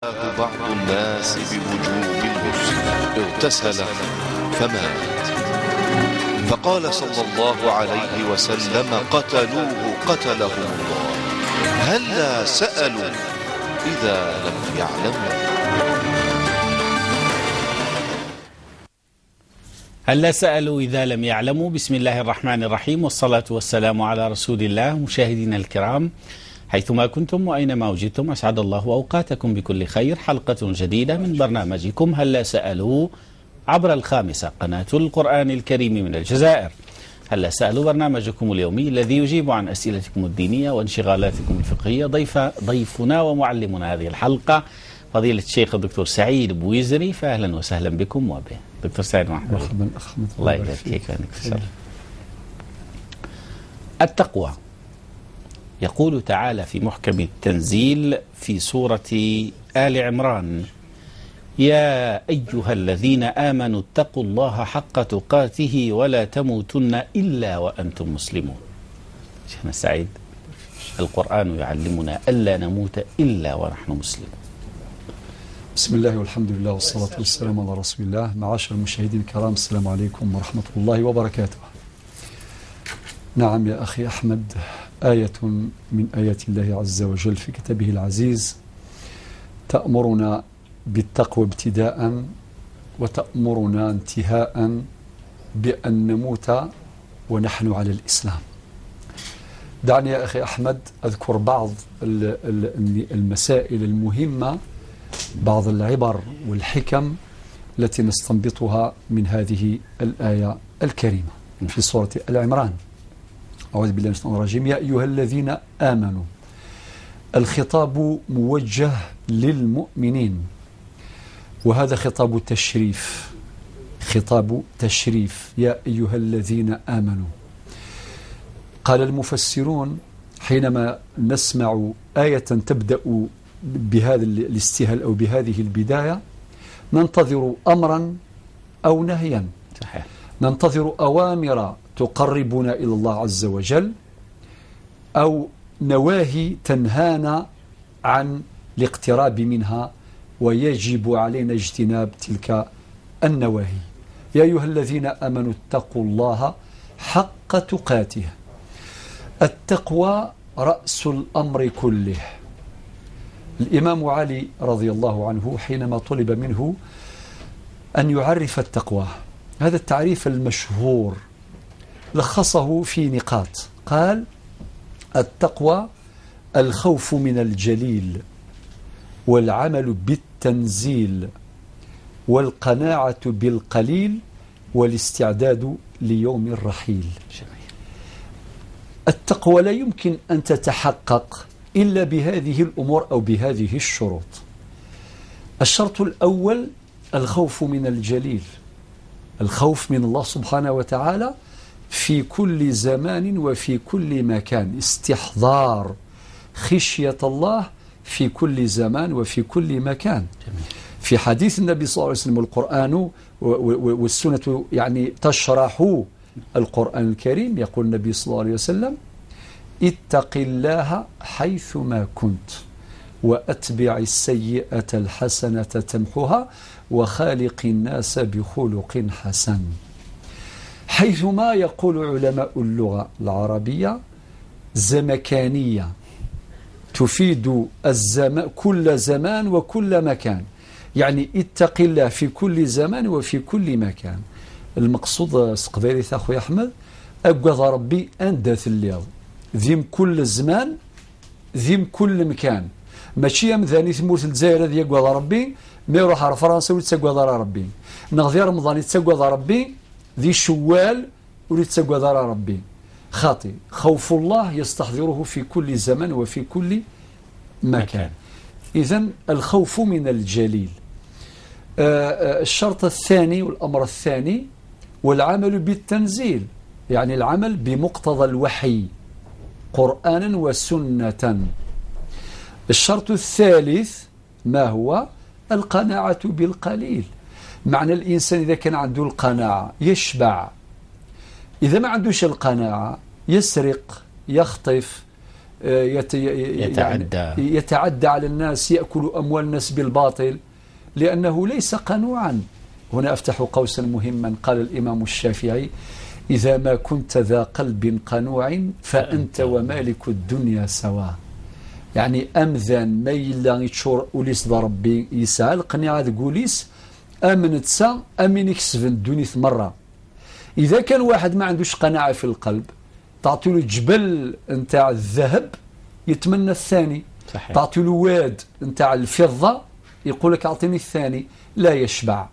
بعض الناس بوجوب الغسل، اغتسل فمات، فقال صلى الله عليه وسلم: قتلوه قتلهم الله، هلا سألوا إذا لم يعلموا. هلا سألوا إذا لم يعلموا. بسم الله الرحمن الرحيم، والصلاة والسلام على رسول الله. مشاهدينا الكرام حيثما كنتم وأينما وجدتم، أسعد الله أوقاتكم بكل خير. حلقة جديدة من برنامجكم هلا سألوا عبر الخامسة، قناة القرآن الكريم من الجزائر. هلا سألوا برنامجكم اليومي الذي يجيب عن أسئلتكم الدينية وانشغالاتكم الفقهية. ضيفنا ومعلمنا هذه الحلقة فضيلة الشيخ الدكتور سعيد بويزري، فأهلا وسهلا بكم وبه. دكتور سعيد، مرحبا. مرحبا أخ، الله يبارك فيك. التقوى، يقول تعالى في محكم التنزيل في سورة آل عمران: يا أيها الذين آمنوا اتقوا الله حق تقاته ولا تموتن إلا وأنتم مسلمون. شيخنا سعيد، القرآن يعلمنا ألا نموت إلا ونحن مسلمون. بسم الله والحمد لله والصلاة والسلام على رسول الله. معاشر المشاهدين الكرام، السلام عليكم ورحمة الله وبركاته. نعم يا أخي أحمد، آية من آيات الله عز وجل في كتابه العزيز تأمرنا بالتقوى ابتداء، وتأمرنا انتهاء بأن نموت ونحن على الإسلام. دعني يا أخي أحمد أذكر بعض المسائل المهمة، بعض العبر والحكم التي نستنبطها من هذه الآية الكريمة في سورة العمران. أعوذ بالله من الشيطان الرجيم. يا أيها الذين آمنوا. الخطاب موجه للمؤمنين، وهذا خطاب تشريف، خطاب تشريف. يا أيها الذين آمنوا. قال المفسرون حينما نسمع آية تبدأ بهذا الاستهال أو بهذه البداية ننتظر أمرا أو نهيا. صحيح. ننتظر أوامر تقربنا إلى الله عز وجل، أو نواهي تنهانا عن الاقتراب منها، ويجب علينا اجتناب تلك النواهي. يا أيها الذين آمنوا اتقوا الله حق تقاته. التقوى رأس الأمر كله. الإمام علي رضي الله عنه حينما طلب منه أن يعرف التقوى، هذا التعريف المشهور لخصه في نقاط. قال: التقوى الخوف من الجليل، والعمل بالتنزيل، والقناعة بالقليل، والاستعداد ليوم الرحيل. التقوى لا يمكن أن تتحقق إلا بهذه الأمور أو بهذه الشروط. الشرط الأول الخوف من الجليل، الخوف من الله سبحانه وتعالى في كل زمان وفي كل مكان، استحضار خشية الله في كل زمان وفي كل مكان. في حديث النبي صلى الله عليه وسلم، القرآن والسنة يعني تشرح القرآن الكريم، يقول النبي صلى الله عليه وسلم: اتق الله حيثما كنت، وأتبع السيئة الحسنة تمحها، وخالق الناس بخلق حسن. حيثما، يقول علماء اللغة العربية، زمكانية تفيد كل زمان وكل مكان، يعني اتق الله في كل زمان وفي كل مكان. المقصود سقبيري أخوي أحمد، أقوى ربي أندث الليل ذيم كل زمان ذيم كل مكان. ماشي أمذاني ثمورت الجزائر هذه يقوى ربي، ما يروح على فرنسا ويتسقوى ربي، نغذي رمضان يتسقوى ربي، ذي شوال ويتسقوى ربي. خاطي خوف الله يستحضره في كل زمان وفي كل مكان. إذن الخوف من الجليل. الشرط الثاني والأمر الثاني والعمل بالتنزيل، يعني العمل بمقتضى الوحي قرآنا وسنة. الشرط الثالث ما هو؟ القناعة بالقليل. معنى الإنسان إذا كان عنده القناعة يشبع، إذا ما عندوش القناعة يسرق، يخطف، يتعدى، يعني يتعدى على الناس، يأكل أموال الناس بالباطل، لأنه ليس قنوعا. هنا أفتح قوسا مهما. قال الإمام الشافعي: إذا ما كنت ذا قلب قنوع فأنت ومالك الدنيا سواء. يعني أمذان ما يلا يتشور أوليس ذا ربي يسعى القناعة ذا أمن تسا أمن يكسب الدنيا مرة. إذا كان واحد ما عندوش قناعة في القلب، تعطي له جبل نتاع الذهب يتمنى الثاني. صحيح. تعطي له واد نتاع الفضة يقول لك أعطيني الثاني، لا يشبع.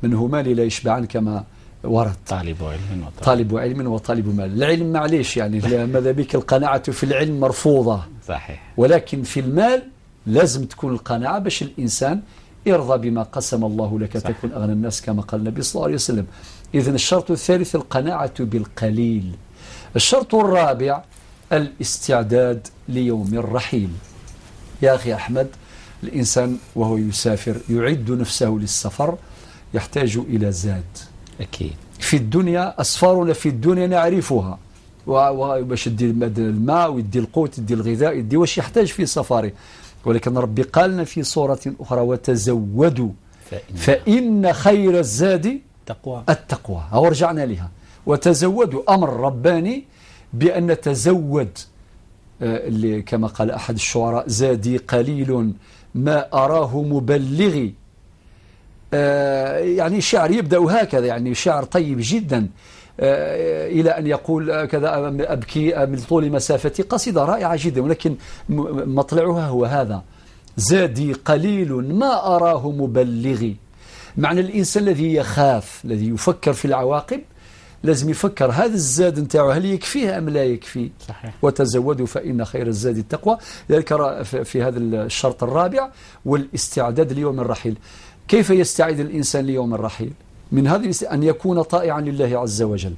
منهما لا يشبعان كما ورد. طالب علم وطالب، طالب علم وطالب مال. العلم معليش يعني ماذا بك، القناعة في العلم مرفوضة. صحيح. ولكن في المال لازم تكون القناعة باش الإنسان ارضى بما قسم الله لك. صحيح. تكون أغنى الناس كما قال النبي صلى الله عليه وسلم. إذن الشرط الثالث القناعة بالقليل. الشرط الرابع الاستعداد ليوم الرحيل. يا أخي أحمد، الإنسان وهو يسافر يعد نفسه للسفر يحتاج إلى زاد. أكيد. في الدنيا أسفارنا في الدنيا نعرفها، وباش يدي الماء ويدي القوت يدي الغذاء يدي واش يحتاج في سفره. ولكن ربي قال لنا في سورة أخرى: وتزودوا فإن خير الزاد التقوى. التقوى. أو رجعنا لها. وتزودوا، أمر رباني بأن نتزود، اللي كما قال أحد الشعراء: زادي قليل ما أراه مبلغي. يعني شعر يبدأ هكذا، يعني شعر طيب جدا، إلى أن يقول كذا: أبكي من طول مسافتي. قصيدة رائعة جدا، ولكن مطلعها هو هذا: زادي قليل ما أراه مبلغي. معنى الإنسان الذي يخاف، الذي يفكر في العواقب، لازم يفكر هذا الزاد نتاعو هل يكفيه أم لا يكفي. صحيح. وتزودوا فإن خير الزاد التقوى. لذلك في هذا الشرط الرابع والاستعداد ليوم الرحيل. كيف يستعد الإنسان ليوم الرحيل؟ من هذا أن يكون طائعا لله عز وجل،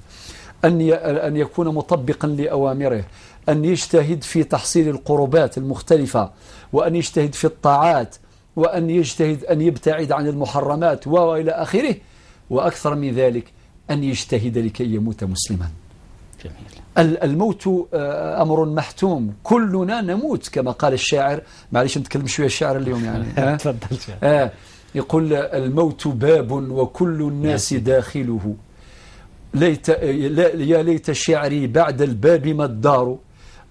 أن يكون مطبقا لأوامره، أن يجتهد في تحصيل القربات المختلفة، وأن يجتهد في الطاعات، وأن يجتهد أن يبتعد عن المحرمات وإلى آخره. وأكثر من ذلك أن يجتهد لكي يموت مسلما. جميل. الموت أمر محتوم، كلنا نموت كما قال الشاعر. معليش نتكلم شوية الشاعر اليوم يعني. تفضل. يقول: الموت باب وكل الناس داخله، ليت يا ليت شعري بعد الباب ما الدار،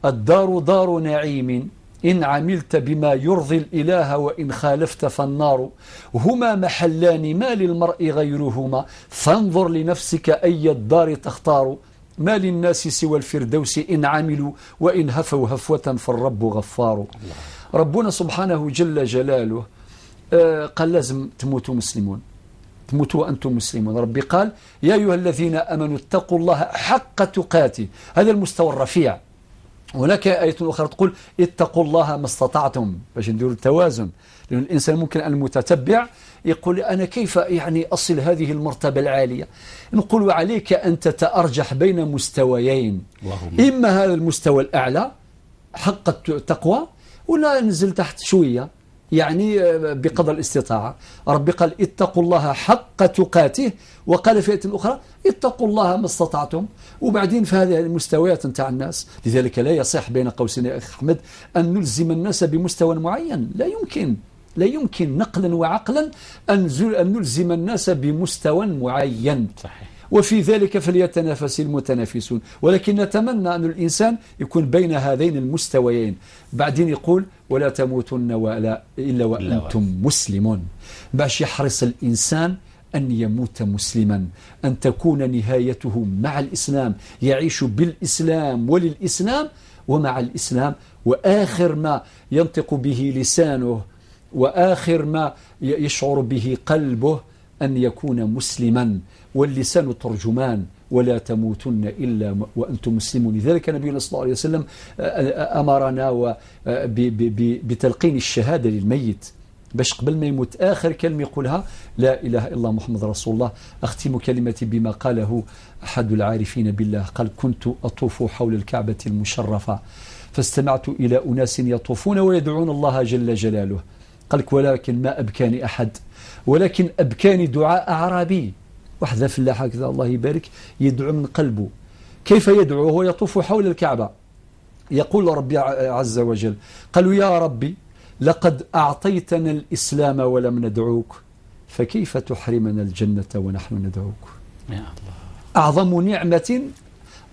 الدار دار نعيم إن عملت بما يرضي الإله وإن خالفت فالنار، هما محلان ما للمرء غيرهما، فانظر لنفسك أي الدار تختار، ما للناس سوى الفردوس إن عملوا وإن هفوا هفوة فالرب غفار. ربنا سبحانه جل جلاله قال لازم تموتوا مسلمون، تموتوا وأنتم مسلمون. ربي قال: يا أيها الذين أمنوا اتقوا الله حق تقاته. هذا المستوى الرفيع. هناك آية أخرى تقول: اتقوا الله ما استطعتم، باش نديروا التوازن، لأن الإنسان ممكن أن المتتبع يقول: أنا كيف يعني أصل هذه المرتبة العالية؟ نقول: عليك أن تتأرجح بين مستويين، إما هذا المستوى الأعلى حق التقوى، ولا نزل تحت شوية يعني بقدر الاستطاعة. ربي قال: اتقوا الله حق تقاته، وقال في آية أخرى: اتقوا الله ما استطعتم. وبعدين في هذه المستويات نتاع الناس، لذلك لا يصح بين قوسين يا أخي أحمد أن نلزم الناس بمستوى معين، لا يمكن، لا يمكن نقلا وعقلا أن نلزم الناس بمستوى معين. صحيح. وفي ذلك فليتنافس المتنافسون. ولكن نتمنى أن الإنسان يكون بين هذين المستويين. بعدين يقول: ولا تموتن ولا إلا وأنتم مسلمون، باش يحرص الإنسان أن يموت مسلما، أن تكون نهايته مع الإسلام، يعيش بالإسلام وللإسلام ومع الإسلام، وآخر ما ينطق به لسانه وآخر ما يشعر به قلبه أن يكون مسلما، واللسان ترجمان، ولا تموتن إلا وأنتم مسلمون. لذلك نبينا صلى الله عليه وسلم أمرنا بتلقين الشهادة للميت، باش قبل ما يموت آخر كلمة يقولها لا إله إلا الله محمد رسول الله. أختم كلمتي بما قاله أحد العارفين بالله، قال: كنت أطوف حول الكعبة المشرفة فاستمعت إلى أناس يطوفون ويدعون الله جل جلاله، قال: ولكن ما أبكاني أحد، ولكن أبكاني دعاء أعرابي. واحد فلاح هكذا الله يبارك يدعو من قلبه. كيف يدعو وهو يطوف حول الكعبة؟ يقول ربي عز وجل، قالوا يا ربي لقد أعطيتنا الإسلام ولم ندعوك، فكيف تحرمنا الجنة ونحن ندعوك؟ يا الله. أعظم نعمة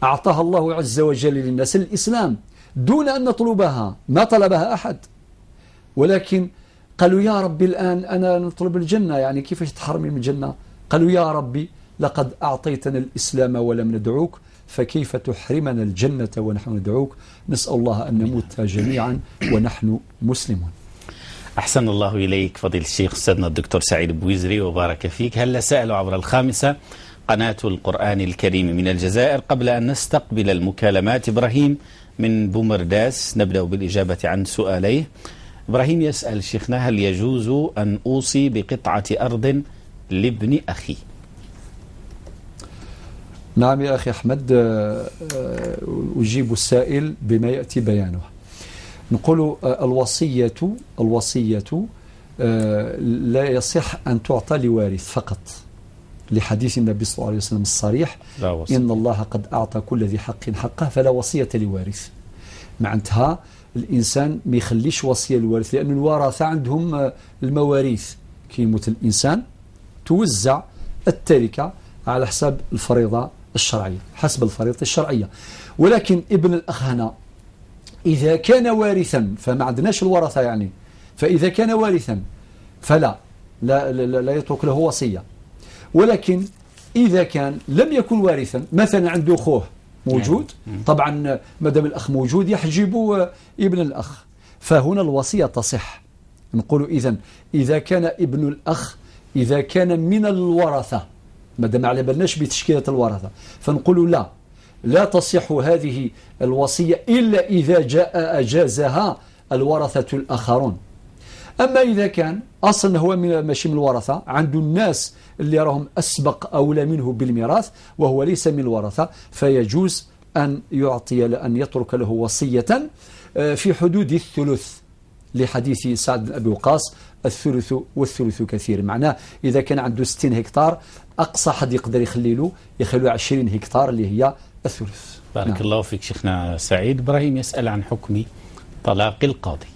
أعطاها الله عز وجل للناس الإسلام دون أن نطلبها، ما طلبها أحد، ولكن قالوا يا ربي الآن أنا نطلب الجنة، يعني كيفاش تحرمني من الجنة؟ قالوا يا ربي لقد أعطيتنا الإسلام ولم ندعوك، فكيف تحرمنا الجنة ونحن ندعوك؟ نسأل الله أن نموت جميعا ونحن مسلمون. أحسن الله إليك فضيلة الشيخ أستاذنا الدكتور سعيد بويزري وبارك فيك. هل سألوا عبر الخامسة قناة القرآن الكريم من الجزائر؟ قبل أن نستقبل المكالمات، إبراهيم من بومرداس نبدأ بالإجابة عن سؤاليه. إبراهيم يسأل شيخنا: هل يجوز أن أوصي بقطعة أرض لابن أخي؟ نعم يا أخي أحمد، أجيب السائل بما يأتي بيانه. نقول الوصية لا يصح أن تعطى لوارث فقط، لحديث النبي صلى الله عليه وسلم الصريح: إن الله قد أعطى كل ذي حق حقه فلا وصية لوارث. معناتها الإنسان ما يخليش وصية للوارث، لأن الورثة عندهم المواريث، كي يموت الإنسان توزع التركة على حساب الفريضة الشرعية، حسب الفريضة الشرعية. ولكن ابن الأخ هنا إذا كان وارثا، فما عندناش الورثة يعني، فإذا كان وارثا فلا لا, لا, لا يترك له وصية. ولكن إذا كان لم يكن وارثا، مثلا عنده أخوه موجود، طبعا ما دام الأخ موجود يحجب ابن الأخ، فهنا الوصية تصح. نقول إذن إذا كان ابن الأخ إذا كان من الورثة، ما دام على بالناش بتشكيلة الورثة، فنقول لا تصح هذه الوصية إلا إذا جاء أجازها الورثة الآخرون. أما إذا كان أصلا هو ماشي من الورثة، عنده الناس اللي راهم أسبق أولى منه بالميراث وهو ليس من الورثة، فيجوز أن يعطي، أن يترك له وصية في حدود الثلث، لحديث سعد بن أبي وقاص: الثلث والثلث كثير. معناه إذا كان عنده 60 هكتار، أقصى حد يقدر يخلي له 20 هكتار اللي هي الثلث. بارك نعم. الله فيك شيخنا سعيد. إبراهيم يسأل عن حكم طلاق القاضي.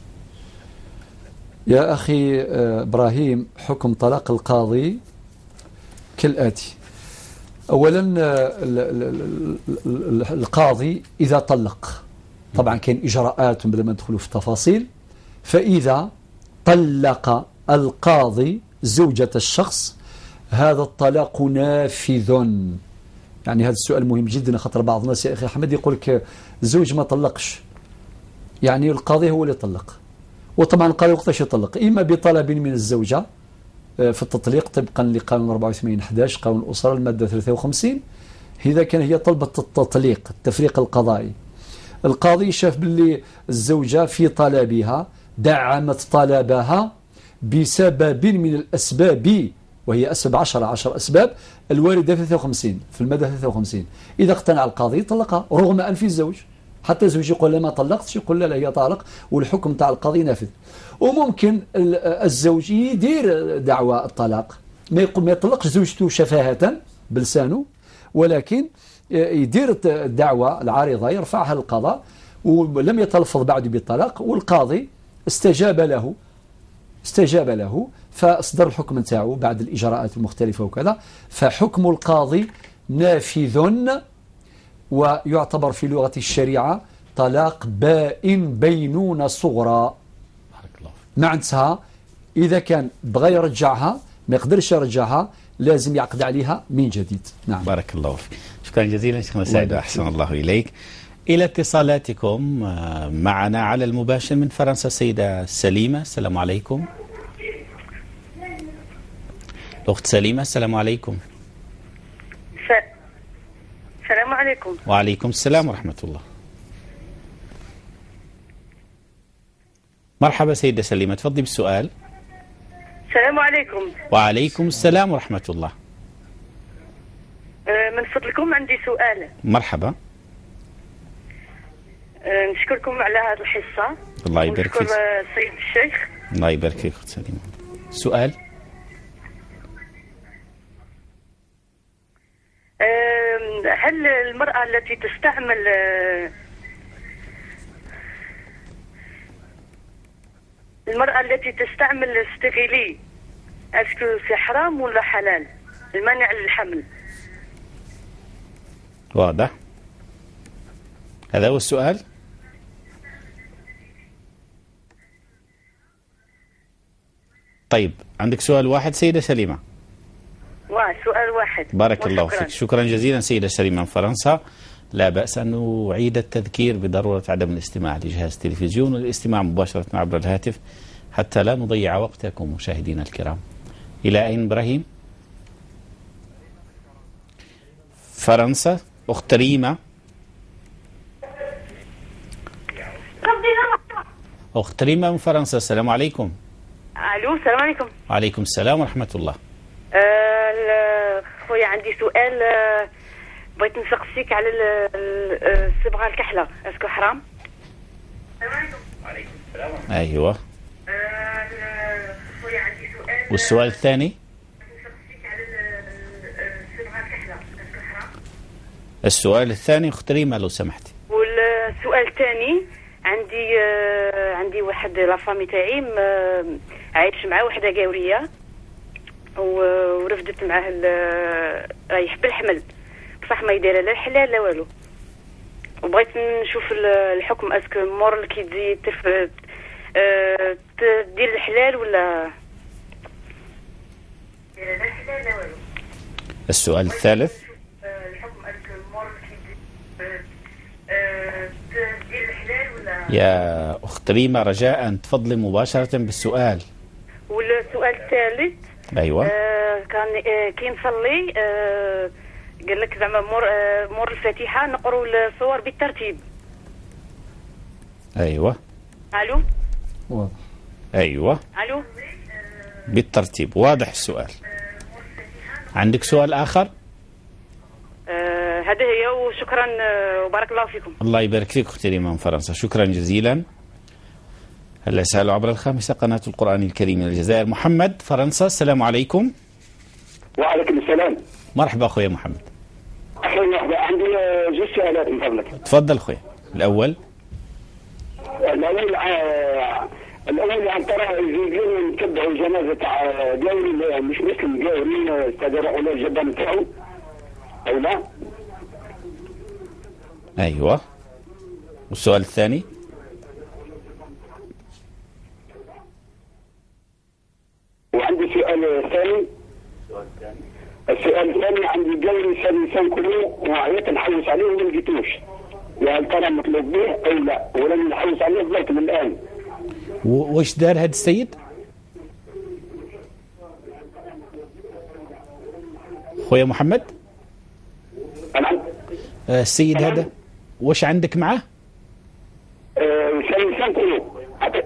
يا أخي إبراهيم، حكم طلاق القاضي كالآتي: أولا القاضي إذا طلق، طبعا كاين إجراءات بلا ما ندخلوا في التفاصيل، فإذا طلق القاضي زوجة الشخص هذا الطلاق نافذ. يعني هذا السؤال مهم جدا، خاطر بعض الناس يا أخي أحمد يقول لك الزوج ما طلقش، يعني القاضي هو اللي طلق. وطبعا القاضي وقتاش يطلق؟ إما بطلب من الزوجة في التطليق طبقا لقانون 84/11 قانون الأسرة المادة 53، إذا كان هي طلبت التطليق التفريق القضائي، القاضي شاف باللي الزوجة في طلبها دعمت طلبها بسبب من الأسباب، وهي أسباب 10 أسباب الواردة في 53 في المادة 53. إذا اقتنع القاضي طلقها رغم أنف الزوج، حتى الزوج يقول لا ما طلقتش، يقول لا هي طالق، والحكم تاع القاضي نافذ. وممكن الزوج يدير دعوى الطلاق، ما يطلقش زوجته شفاهة بلسانه، ولكن يدير الدعوة العارضة يرفعها للقضاء، ولم يتلفظ بعد بالطلاق، والقاضي استجاب له فاصدر الحكم نتاعو بعد الإجراءات المختلفة وكذا. فحكم القاضي نافذ، ويعتبر في لغة الشريعة طلاق بائن بينونة صغرى. معناتها إذا كان بغى يرجعها ما يقدرش يرجعها، لازم يعقد عليها من جديد. نعم. بارك الله فيك، شكرا جزيلا شيخنا سعيد، أحسن الله إليك. إلى اتصالاتكم معنا على المباشر من فرنسا السيدة سليمة، السلام عليكم. الأخت سليمة، السلام عليكم. السلام عليكم. وعليكم السلام ورحمة الله. مرحبا سيدة سليمة، تفضلي بالسؤال. السلام عليكم. وعليكم السلام ورحمة الله. من فضلكم عندي سؤال. مرحبا. نشكركم على هذه الحصة. الله يبارك فيك. نشكر السيد الشيخ. الله يبارك فيك أخت سليمة. سؤال. هل المرأة التي تستعمل المرأة التي تستعمل ال stérilet est-ce que c'est حرام ولا حلال؟ المانع للحمل. واضح. هذا هو السؤال. طيب عندك سؤال واحد سيدة سليمة؟ سؤال واحد. بارك الله فيك، شكرا جزيلا سيدة سليمة من فرنسا. لا بأس أن نعيد التذكير بضرورة عدم الاستماع لجهاز التلفزيون والاستماع مباشرة عبر الهاتف حتى لا نضيع وقتكم مشاهدينا الكرام. إلى أين إبراهيم؟ فرنسا، أخت ريما. أخت ريما من فرنسا، السلام عليكم. ألو، السلام عليكم. وعليكم السلام ورحمة الله. خويا عندي سؤال، بغيت نسقسيك على الصبغه الكحله، est-ce que حرام؟ وعليكم السلام. ايوه. خويا عندي سؤال. والسؤال الثاني؟ السؤال الثاني اخت ريما لو سمحتي. والسؤال الثاني عندي واحد la famille تاعي عايش مع وحده قاوريه ورفدت معاه رايح بالحمل، بصح ما يدير لا الحلال لا والو، وبغيت نشوف الحكم est-ce que مور كي تزيد تدير الحلال ولا لا الحلال لا والو. السؤال الثالث. الحكم est-ce que مور كي تدير الحلال ولا. يا اخت ريما رجاء تفضلي مباشرة بالسؤال. والسؤال الثالث. ايوه. كان كي نصلي قال لك زعما مور الفاتحة نقروا الصور بالترتيب. ايوه. الو. ايوه. الو. بالترتيب، واضح السؤال. عندك سؤال اخر؟ هذا هي، وشكرا وبارك الله فيكم. الله يبارك فيك اختي ريما من فرنسا، شكرا جزيلا. هلا سألوا عبر الخامسة قناة القرآن الكريم من الجزائر. محمد فرنسا، السلام عليكم. وعليكم السلام. مرحبا خويا محمد. أخي مرحبا، عندي جوج سؤالات من فضلك. تفضل خويا. الأول. الأول عن ترى الزوجين نتبعوا الجنازة تاع قاوري مش مسلم، قاوري استدروا على الجبل نتاعو أو لا؟ أيوه. والسؤال الثاني؟ وعندي سؤال ثاني. السؤال الثاني عندي قاوري سالي 5 كيلو وعيت نحوس عليه وما لقيتوش، يا هل ترى مطلوب به او لا؟ ولا نحوس عليه ضلت من الان. واش دار هذا السيد؟ خويا محمد؟ نعم. السيد هذا واش عندك معاه؟ سالي 5 كيلو،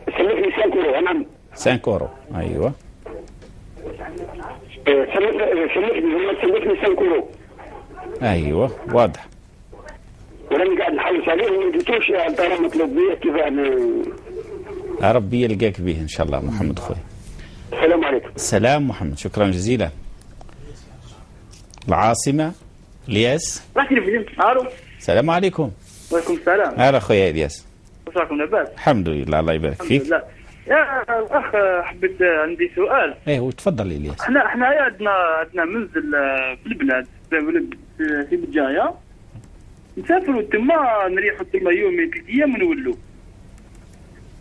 سلفني 5 كيلو. نعم. 5 اورو. ايوه. سلفني 5 اورو. ايوه واضح. وراني قاعد نحوس عليه وما لقيتوش، يا ترى مطلوب به كيف؟ ربي يلقاك به ان شاء الله محمد خويا. السلام عليكم. سلام محمد، شكرا جزيلا. العاصمة الياس. الو. السلام عليكم. وعليكم السلام. هلا خويا الياس. واش راكم لاباس؟ الحمد لله، الله يبارك فيك. الحمد لله. يا الاخ حبيت عندي سؤال. ايه تفضل الياس. احنا عندنا منزل في البلاد في بجاية، نسافروا تما نريحوا تما يومين 3 ايام ونولوا.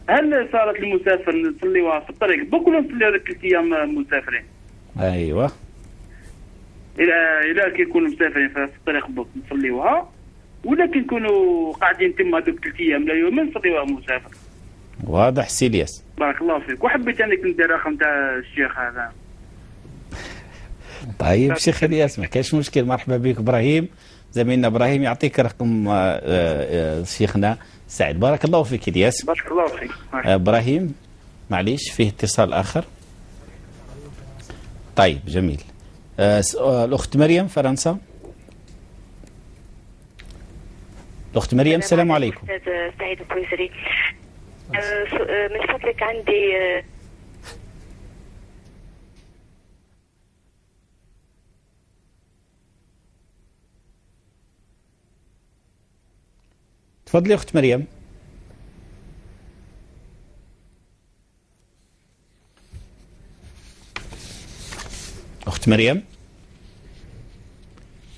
هل صارت المسافر نصليوها في الطريق بوك ولا نصليوها هذيك 3 ايام مسافرين؟ ايوه. الى كي يكونوا مسافرين في الطريق بوك نصليوها، ولا كي نكونوا قاعدين تما دوك 3 ايام لا يومين نصليوها مسافر. واضح سي الياس. بارك الله فيك. وحبيت انك ندير رقم تاع الشيخ هذا. طيب شيخ الياس ما كاينش مشكل، مرحبا بك ابراهيم، زميلنا ابراهيم يعطيك رقم شيخنا سعد. بارك الله فيك الياس. بارك الله فيك. ابراهيم معليش فيه اتصال اخر. طيب جميل. الاخت مريم فرنسا. الاخت مريم السلام عليكم. استاذ سعيد الكويسري، من فضلك عندي تفضلي اخت مريم. أخت مريم،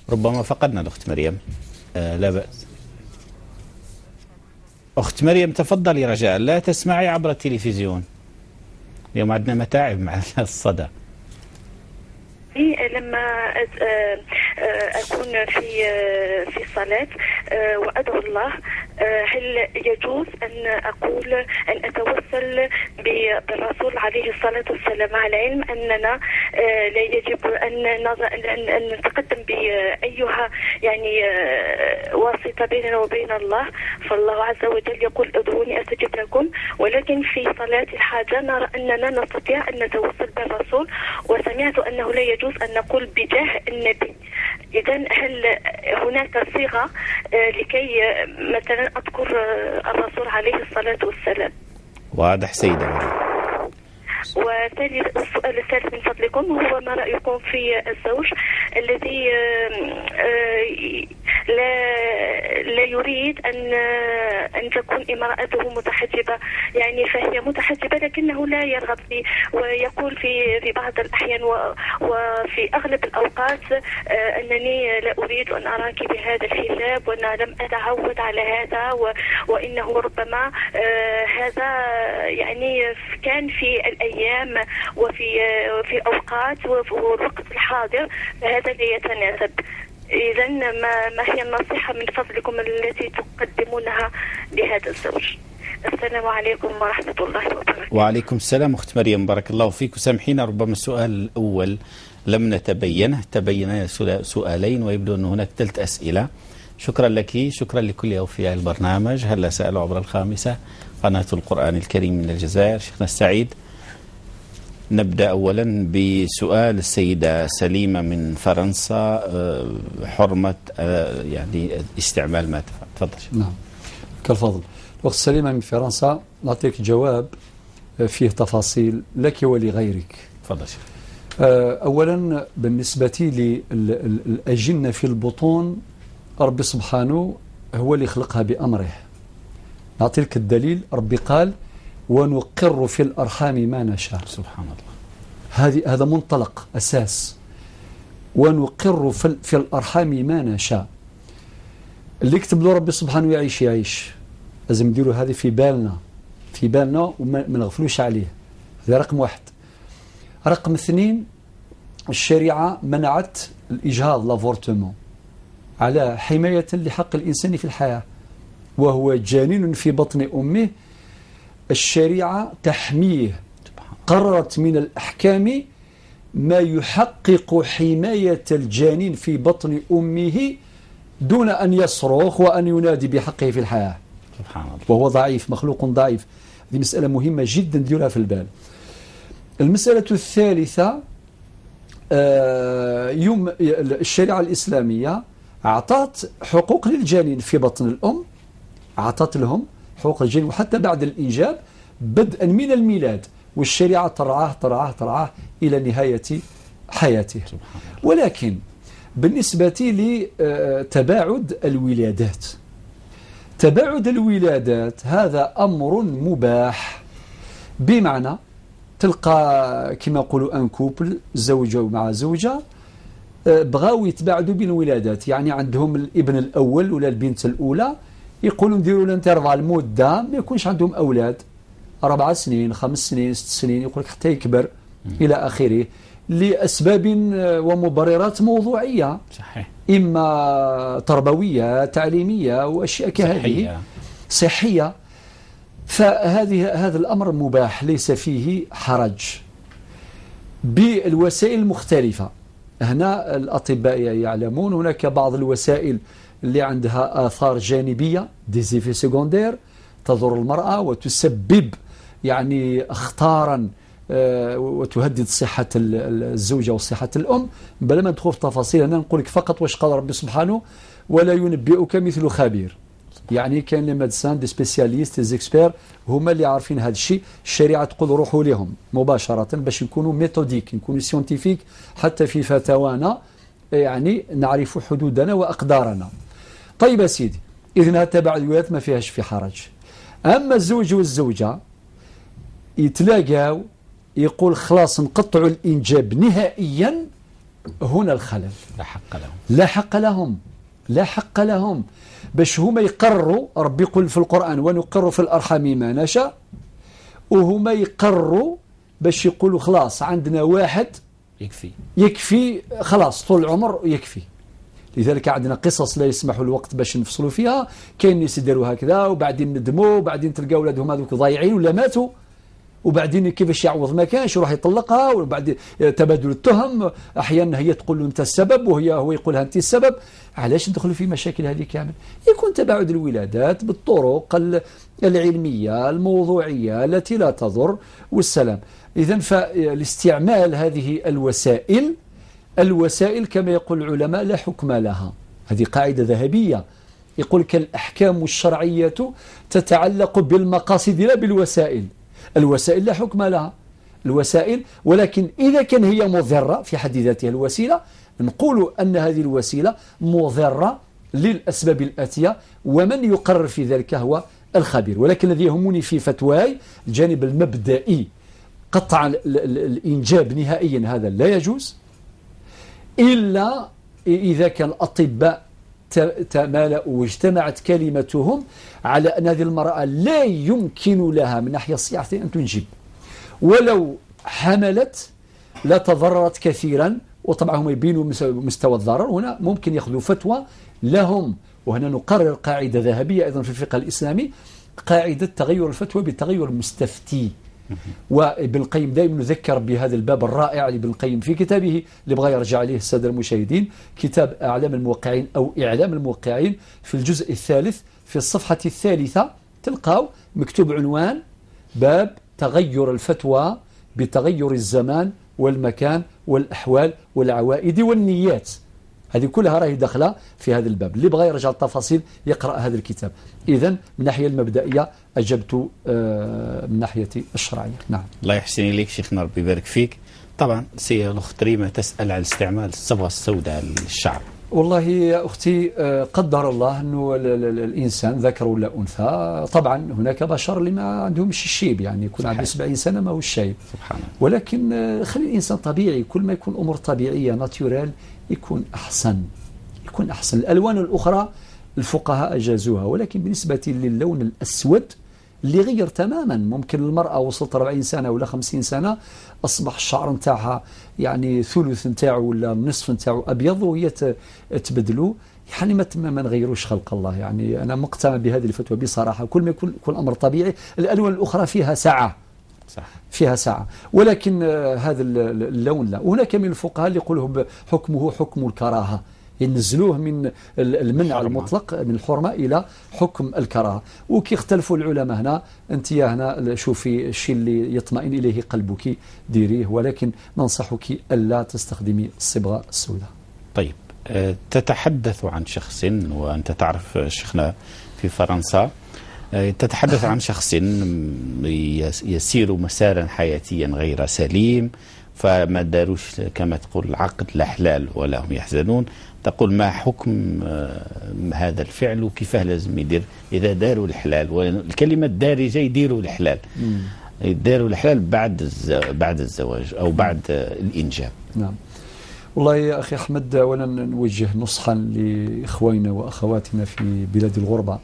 ربما فقدنا الأخت مريم. لا بأس. أخت مريم تفضلي رجاء، لا تسمعي عبر التلفزيون، اليوم عندنا متاعب مع الصدى. لما أكون في الصلاة وأدعو الله، هل يجوز أن أقول أن أتوسل بالرسول عليه الصلاة والسلام، مع العلم أننا لا يجب أن نتقدم بأيها يعني واسطة بيننا وبين الله، فالله عز وجل يقول ادعوني أستجب لكم، ولكن في صلاة الحاجة نرى أننا نستطيع أن نتوسل بالرسول، وسمعت أنه لا يجوز أن نقول بجاه النبي. إذا هل هناك صيغة لكي مثلا أذكر الرسول عليه الصلاة والسلام؟ واضح سيدة مريم. وثالث السؤال الثالث من فضلكم هو ما رأيكم في الزوج الذي لا يريد أن تكون امرأته متحجبة، يعني فهي متحجبة لكنه لا يرغب في، ويقول في بعض الأحيان وفي أغلب الأوقات أنني لا أريد أن أراك بهذا الحجاب وأنا لم أتعود على هذا، وإنه ربما هذا يعني كان في الأيام وفي في أوقات والوقت الحاضر هذا لا يتناسب. إذا ما هي النصيحة من فضلكم التي تقدمونها لهذا الزوج؟ السلام عليكم ورحمة الله وبركاته. وعليكم السلام أخت مريم، بارك الله فيك. وسامحينا ربما السؤال الأول لم نتبينه، تبين سؤالين ويبدو أن هناك 3 أسئلة. شكرا لك، شكرا لكل أوفياء البرنامج. هلا سألوا عبر الخامسة قناة القرآن الكريم من الجزائر. شيخنا السعيد، نبدأ أولا بسؤال السيدة سليمة من فرنسا، حرمة يعني استعمال ما تفضل. نعم كالفضل. الأخت سليمة من فرنسا، نعطيك جواب فيه تفاصيل لك ولغيرك. تفضل شيخ. أولا بالنسبة للأجنة في البطون، ربي سبحانه هو اللي خلقها بأمره. نعطيك الدليل، ربي قال ونقر في الأرحام ما نشاء. سبحان الله. هذا منطلق أساس، ونقر في الأرحام ما نشاء. اللي كتب له ربي سبحانه يعيش يعيش، لازم نديروا هذه في بالنا، في بالنا وما نغفلوش عليه. هذا رقم واحد. رقم اثنين، الشريعة منعت الإجهاض l'avortement على حماية لحق الإنسان في الحياة، وهو جنين في بطن أمه. الشريعة تحميه، قررت من الأحكام ما يحقق حماية الجنين في بطن أمه دون أن يصرخ وأن ينادي بحقه في الحياة. سبحان الله. وهو ضعيف، مخلوق ضعيف. هذه مسألة مهمة جدا ديرها في البال. المسألة الثالثة، يوم الشريعة الإسلامية أعطت حقوق للجنين في بطن الأم، أعطت لهم حقوق الجنين وحتى بعد الإنجاب بدءا من الميلاد، والشريعة ترعاه ترعاه ترعاه إلى نهاية حياته. ولكن بالنسبة لتباعد الولادات، تباعد الولادات هذا أمر مباح، بمعنى تلقى كما يقولوا un couple، زوجة مع زوجة، بغاو يتباعدوا بين الولادات، يعني عندهم الابن الأول ولا البنت الأولى، يقولوا نديروا l'intervalle مده ما يكونش عندهم اولاد، 4 سنين 5 سنين 6 سنين، يقول لك حتى يكبر الى اخره، لاسباب ومبررات موضوعية. صحيح. اما تربوية تعليمية واشياء كهذه، صحية. فهذه هذا الامر مباح ليس فيه حرج بالوسائل المختلفة. هنا الاطباء يعلمون هناك بعض الوسائل اللي عندها آثار جانبية، des effets secondaires، تضر المرأة وتسبب يعني أخطارا وتهدد صحة الزوجة وصحة الأم. بلا ما ندخل في تفاصيل، أنا نقول لك فقط واش قال ربي سبحانه: ولا ينبئك مثل خبير. يعني كاين les médecins، des spécialistes، des experts، هما اللي عارفين هذا الشيء. الشريعة تقول روحوا لهم مباشرة باش نكونوا méthodiques، نكونوا scientifiques حتى في فتاوانا، يعني نعرف حدودنا وأقدارنا. طيب يا سيدي، إذن تبع الولادات ما فيهاش في حرج. أما الزوج والزوجة يتلاقاو، يقول خلاص نقطعوا الإنجاب نهائيا، هنا الخلل. لا حق لهم، لا حق لهم، لا حق لهم باش هما يقروا. ربي يقول في القرآن ونقر في الأرحام ما نشاء، وهما يقروا باش يقولوا خلاص عندنا واحد يكفي، يكفي خلاص طول العمر يكفي. لذلك عندنا قصص لا يسمح الوقت باش نفصلوا فيها. كاين ناس يديروا هكذا وبعدين ندموا، وبعدين تلقى اولادهم هذوك ضايعين ولا ماتوا، وبعدين كيفاش يعوض ما كانش يروح يطلقها، وبعدين تبادل التهم، احيانا هي تقول له انت السبب وهي هو يقولها انت السبب. علاش ندخلوا في مشاكل هذه كامل؟ يكون تباعد الولادات بالطرق العلمية الموضوعية التي لا تضر والسلام. اذا فالاستعمال هذه الوسائل، الوسائل كما يقول العلماء لا حكم لها، هذه قاعدة ذهبية. يقول الأحكام الشرعية تتعلق بالمقاصد لا بالوسائل. الوسائل لا حكم لها، الوسائل، ولكن إذا كان هي مضرة في حد ذاتها الوسيلة، نقول أن هذه الوسيلة مضرة للأسباب الآتية، ومن يقرر في ذلك هو الخبير. ولكن الذي يهمني في فتواي الجانب المبدئي، قطع الإنجاب نهائيا هذا لا يجوز، إلا إذا كان الأطباء تمالأوا واجتمعت كلمتهم على أن هذه المرأة لا يمكن لها من ناحية الصحة أن تنجب، ولو حملت لا تضررت كثيرا، وطبعا هم يبينوا مستوى الضرر، هنا ممكن يأخذوا فتوى لهم. وهنا نقرر قاعدة ذهبية أيضا في الفقه الإسلامي، قاعدة تغير الفتوى بتغير المستفتي. وابن القيم دائما نذكر بهذا الباب الرائع لابن القيم في كتابه اللي بغى يرجع عليه السادة المشاهدين، كتاب أعلام الموقعين أو إعلام الموقعين، في الجزء الثالث في الصفحة الثالثة تلقاو مكتوب عنوان باب تغير الفتوى بتغير الزمان والمكان والأحوال والعوائد والنيات. هذه كلها راهي داخله في هذا الباب، اللي بغى يرجع التفاصيل يقرأ هذا الكتاب. إذن من الناحية المبدئية أجبت من ناحية الشرعية. نعم. الله يحسن إليك شيخنا، ربي يبارك فيك. طبعا سي الأخت ريمة تسأل على استعمال الصبغة السوداء للشعر. والله يا أختي قدر الله أنه الإنسان ذكر ولا أنثى، طبعا هناك بشر اللي ما عندهمش الشيب، يعني يكون عنده 70 سنة ما هو الشيب، سبحان الله. ولكن خلي الإنسان طبيعي، كل ما يكون أمور طبيعية naturel يكون أحسن، يكون أحسن. الألوان الأخرى الفقهاء أجازوها، ولكن بالنسبة للون الأسود اللي غير تماما، ممكن المرأة وصلت 40 سنة ولا 50 سنة أصبح الشعر نتاعها يعني ثلث نتاعو ولا نصف نتاعو أبيض وهي تبدلو، يعني ما نغيروش خلق الله. يعني أنا مقتنع بهذه الفتوى بصراحة، كل ما يكون كل أمر طبيعي. الألوان الأخرى فيها ساعة، صح، فيها ساعة، ولكن هذا اللون لا. وهناك من الفقهاء اللي يقولوا حكمه حكم الكراهة، ينزلوه من المنع المطلق من الحرمة إلى حكم الكراهة. وكي اختلفوا العلماء هنا، أنت يا هنا شوفي الشيء اللي يطمئن إليه قلبك ديريه، ولكن ننصحك ألا تستخدمي الصبغة السوداء. طيب، تتحدث عن شخص، وأنت تعرف شيخنا في فرنسا، تتحدث عن شخص يسير مسارا حياتيا غير سليم، فما داروش كما تقول العقد لا حلال ولا هم يحزنون. تقول ما حكم هذا الفعل وكيفاه لازم يدير إذا داروا الحلال؟ والكلمة الدارجة يديروا الحلال، يديروا الحلال بعد الزواج أو بعد الإنجاب. نعم. والله يا أخي أحمد، أولا نوجه نصحا لإخواننا وأخواتنا في بلاد الغربة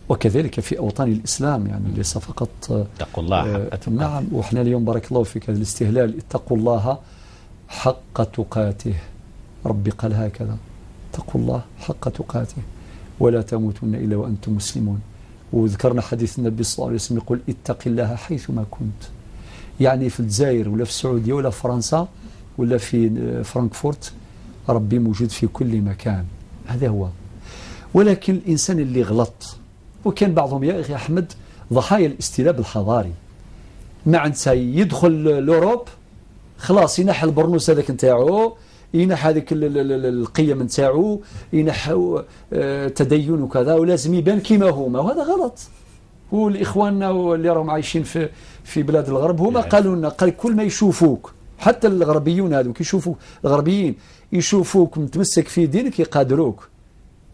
وكذلك في أوطان الإسلام، يعني ليس فقط اتقوا الله حق تقاته. نعم، وإحنا اليوم بارك الله فيك هذا الاستهلال، اتقوا الله حق تقاته. ربي قال هكذا، اتقوا الله حق تقاته ولا تموتن إلا وأنتم مسلمون. وذكرنا حديث النبي صلى الله عليه وسلم يقول اتق الله حيثما كنت، يعني في الجزائر ولا في السعودية ولا في فرنسا ولا في فرانكفورت، ربي موجود في كل مكان. هذا هو. ولكن الإنسان اللي غلط، وكان بعضهم يا أخي أحمد ضحايا الاستلاب الحضاري، ما عندها يدخل l'Europe خلاص ينحى البرنوس هذاك نتاعو، ينحى هذيك القيم نتاعو، ينحى تدين وكذا، ولازم يبان كيما هما، وهذا غلط. والإخواننا اللي راهم عايشين في بلاد الغرب هما قالوا لنا، قال كل ما يشوفوك، حتى الغربيون هذوك يشوفوا الغربيين يشوفوك متمسك في دينك يقادروك،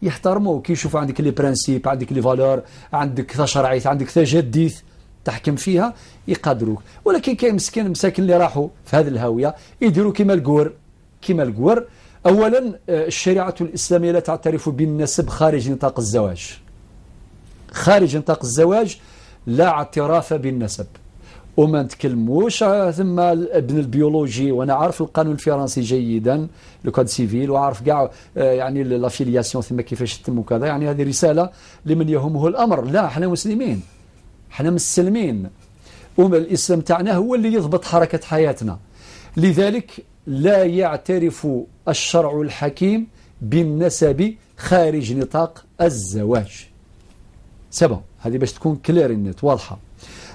يحترموك، يشوفوا عندك les principes، عندك les valeurs، عندك تشرعيت، عندك تجديث تحكم فيها، يقادروك. ولكن كاين مسكين مساكن اللي راحوا في هذه الهاوية يديروا كيما الكور، كما القور. أولا الشريعة الإسلامية لا تعترف بالنسب خارج نطاق الزواج. خارج نطاق الزواج لا اعتراف بالنسب، وما نتكلموش ثم الابن البيولوجي، وانا عارف القانون الفرنسي جيدا le code civil، وعارف كاع يعني la filiation ثم كيفاش تتم وكذا. يعني هذه رسالة لمن يهمه الامر. لا، احنا مسلمين، احنا مسلمين، والاسلام تاعنا هو اللي يضبط حركة حياتنا. لذلك لا يعترف الشرع الحكيم بالنسب خارج نطاق الزواج. c'est bon، هذه باش تكون claire nette واضحة.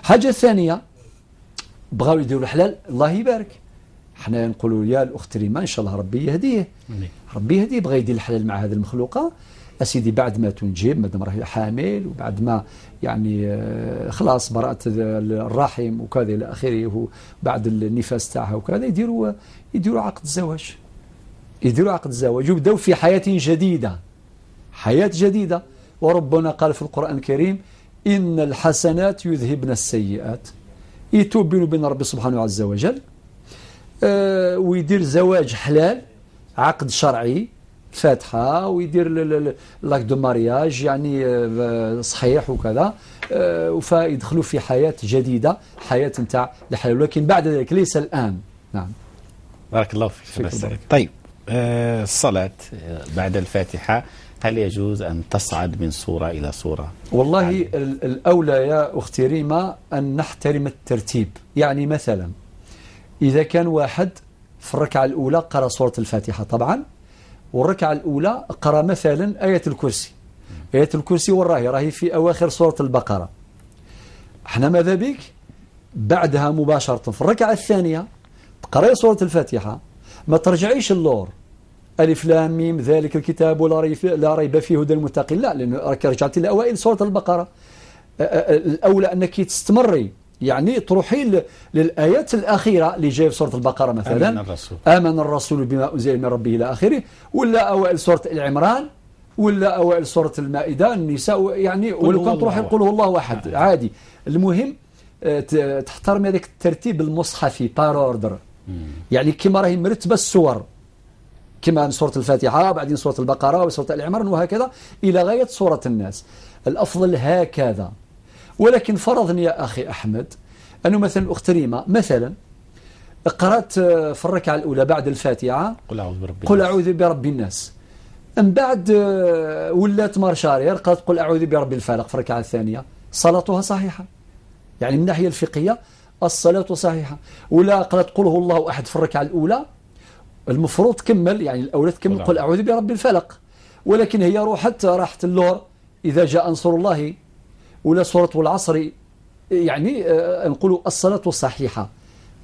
حاجة ثانية، بغاو يديروا الحلال، الله يبارك. حنا نقولوا يا الاخت ريما ان شاء الله ربي يهديه، ربي يهديه، بغى يدير الحلال مع هذه المخلوقه. اسيدي بعد ما تنجب، مادام راهي حامل، وبعد ما يعني خلاص براءة الرحم وكذا الى اخره، بعد النفاس تاعها وكذا، يديروا عقد الزواج، يديروا عقد الزواج ويبداو في حياة جديدة، حياة جديدة. وربنا قال في القرآن الكريم: إن الحسنات يذهبن السيئات. يتوب بينه وبين ربي سبحانه عز وجل، ويدير زواج حلال، عقد شرعي، فاتحة، ويدير l'acte de mariage يعني صحيح وكذا، فيدخلوا في حياة جديدة، حياة نتاع الحلال، ولكن بعد ذلك، ليس الآن. نعم. بارك الله فيك. طيب، الصلاة بعد الفاتحة هل يجوز أن تصعد من صورة إلى صورة؟ والله يعني الأولى يا أختي ريما أن نحترم الترتيب. يعني مثلا إذا كان واحد في الركعة الأولى قرأ سورة الفاتحة طبعا، والركعة الأولى قرأ مثلا آية الكرسي، آية الكرسي وراهي راهي في أواخر سورة البقرة. احنا ماذا بك بعدها مباشرة في الركعة الثانية تقرأي سورة الفاتحة، ما ترجعيش اللور ألف لام ميم ذلك الكتاب لا ريب فيه هدى للمتقين، لا، لأنه راك رجعتي لأوائل سورة البقرة. الأولى أنك تستمري، يعني تروحي للآيات الأخيرة اللي جاية في سورة البقرة مثلا، آمن الرسول، آمن الرسول بما أنزل من ربه إلى آخره، ولا أوائل سورة العمران، ولا أوائل سورة المائدة، النساء، يعني ولو كان تروحي قل هو الله أحد عادي. المهم تحترمي هذاك الترتيب المصحفي par ordre، يعني كما راهي مرتبة السور، كما سورة الفاتحة بعدين سورة البقرة وسورة العمران وهكذا إلى غاية سورة الناس. الأفضل هكذا. ولكن فرضا يا أخي أحمد أنه مثلا الأخت ريما مثلا قرأت في الركعة الأولى بعد الفاتحة قل أعوذ برب قل أعوذ برب الناس، من بعد ولات marche arrière قالت قل أعوذ برب الفلق في الركعة الثانية، صلاتها صحيحة، يعني من الناحية الفقهية الصلاة صحيحة. ولا قالت قل هو الله أحد في الركعة الأولى، المفروض تكمل، يعني الأولى تكمل قل أعوذ برب الفلق، ولكن هي راحت اللور إذا جاء نصر الله ولا سورة العصر، يعني نقول الصلاة صحيحة.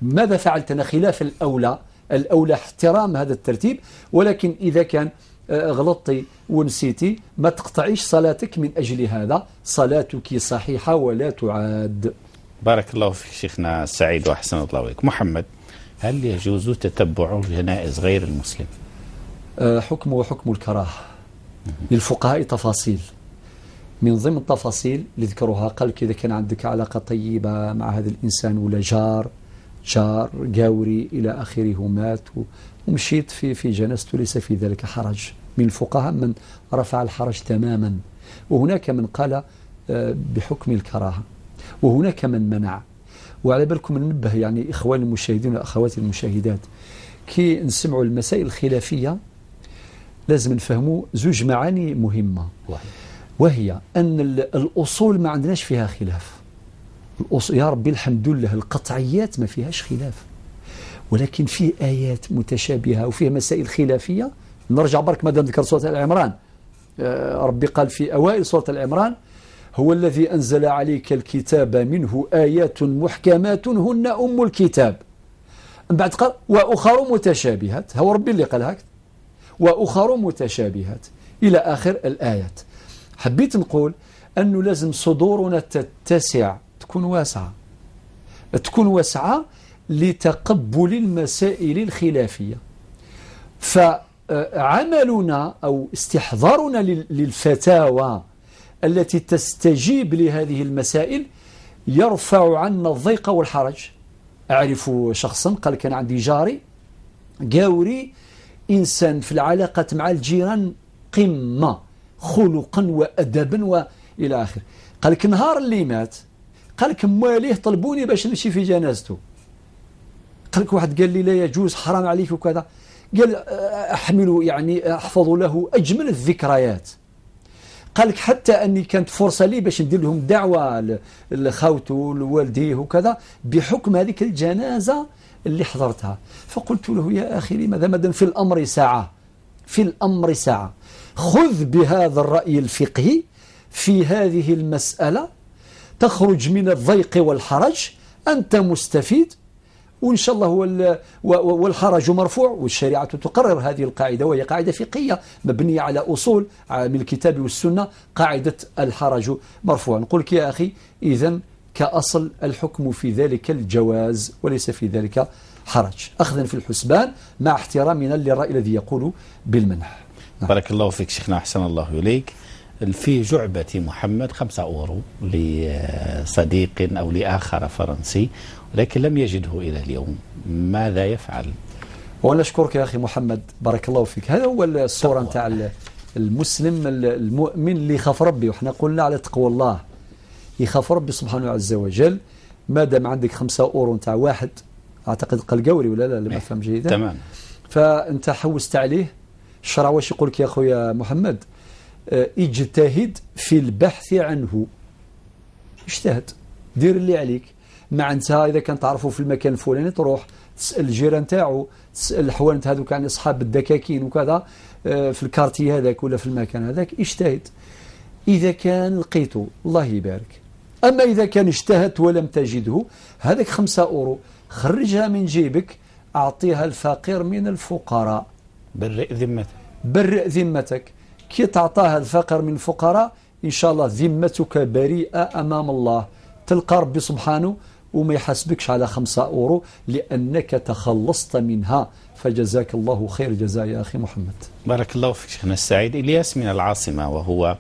ماذا فعلت أنا؟ خلاف الأولى، الأولى احترام هذا الترتيب. ولكن إذا كان غلطتي ونسيتي ما تقطعيش صلاتك من أجل هذا، صلاتك صحيحة ولا تعاد. بارك الله فيك شيخنا سعيد وأحسن الله إليك. محمد، هل يجوز تتبع جنائز غير المسلم؟ حكمه حكم الكراهة. للفقهاء تفاصيل، من ضمن التفاصيل اللي ذكروها قال إذا كان عندك علاقة طيبة مع هذا الإنسان ولا جار جاوري إلى آخره مات ومشيت في جنازته ليس في ذلك حرج. من الفقهاء من رفع الحرج تماما، وهناك من قال بحكم الكراهة، وهناك من منع. وعلى بالكم ننبه يعني إخوان المشاهدين وأخواتي المشاهدات، كي نسمعوا المسائل الخلافية لازم نفهموا زوج معاني مهمة، وهي أن الأصول ما عندناش فيها خلاف. الأصول يا ربي الحمد لله القطعيات ما فيهاش خلاف، ولكن فيه آيات متشابهة وفيه مسائل خلافية. نرجع برك مادام ذكر سورة العمران، ربي قال في أوائل سورة العمران: هو الذي أنزل عليك الكتاب منه آيات محكمات هن أم الكتاب. من بعد قال وأخر متشابهات، هو ربي اللي قال هكذا، وأخر متشابهات إلى آخر الآيات. حبيت نقول أنه لازم صدورنا تتسع، تكون واسعة، تكون واسعة لتقبل المسائل الخلافية. فعملنا أو استحضارنا للفتاوى التي تستجيب لهذه المسائل يرفع عنا الضيق والحرج. أعرف شخصا قال كان عندي جاري جاوري إنسان في العلاقات مع الجيران قمة خلقا وأدبا وإلى آخره. قال لك نهار اللي مات، قال لك مواليه طلبوني باش نمشي في جنازته. قال لك واحد قال لي لا يجوز، حرام عليك وكذا. قال احملوا يعني احفظوا له اجمل الذكريات. قال لك حتى اني كانت فرصة لي باش ندير لهم دعوه لخاوته لوالديه وكذا بحكم هذيك الجنازة اللي حضرتها. فقلت له يا اخي لماذا؟ مادام في الامر ساعة، في الامر ساعة، خذ بهذا الراي الفقهي في هذه المسالة، تخرج من الضيق والحرج، انت مستفيد وإن شاء الله والحرج مرفوع. والشريعة تقرر هذه القاعدة، وهي قاعدة فقهية مبنية على أصول من الكتاب والسنة، قاعدة الحرج مرفوع. نقول لك يا أخي إذن كأصل الحكم في ذلك الجواز وليس في ذلك حرج، أخذا في الحسبان مع احترامنا للرأي الذي يقول بالمنح. نعم. بارك الله فيك شيخنا، أحسن الله إليك. في جعبة محمد 5 أورو لصديق أو لآخر فرنسي، لكن لم يجده إلى اليوم، ماذا يفعل؟ وأنا أشكرك يا أخي محمد، بارك الله فيك. هذا هو الصورة نتاع المسلم المؤمن اللي يخاف ربي، وحنا قلنا على تقوى الله، يخاف ربي سبحانه عز وجل. ما دام عندك 5 أورو نتاع واحد، أعتقد قلقوري ولا لا، لما أفهم جيدا، تمام، فأنت حوست عليه. الشرع واش يقول لك يا خويا محمد؟ اجتهد في البحث عنه، اجتهد، دير اللي عليك. مع انت اذا كان تعرفه في المكان الفلاني تروح تسال الجيران تاعو، تسال الحوانت هذوك يعني اصحاب الدكاكين وكذا في ال quartier هذاك ولا في المكان هذاك. اجتهد، اذا كان لقيته الله يبارك. اما اذا كان اجتهدت ولم تجده، هذاك 5 أورو خرجها من جيبك، اعطيها الفقير من الفقراء. برئ ذمتك، برئ ذمتك. كي تعطاها الفقر من الفقراء إن شاء الله ذمتك بريئة أمام الله، تلقى ربي سبحانه وما يحاسبكش على 5 أورو لأنك تخلصت منها. فجزاك الله خير جزاء يا أخي محمد. بارك الله فيك شيخنا السعيد. إلياس من العاصمة وهو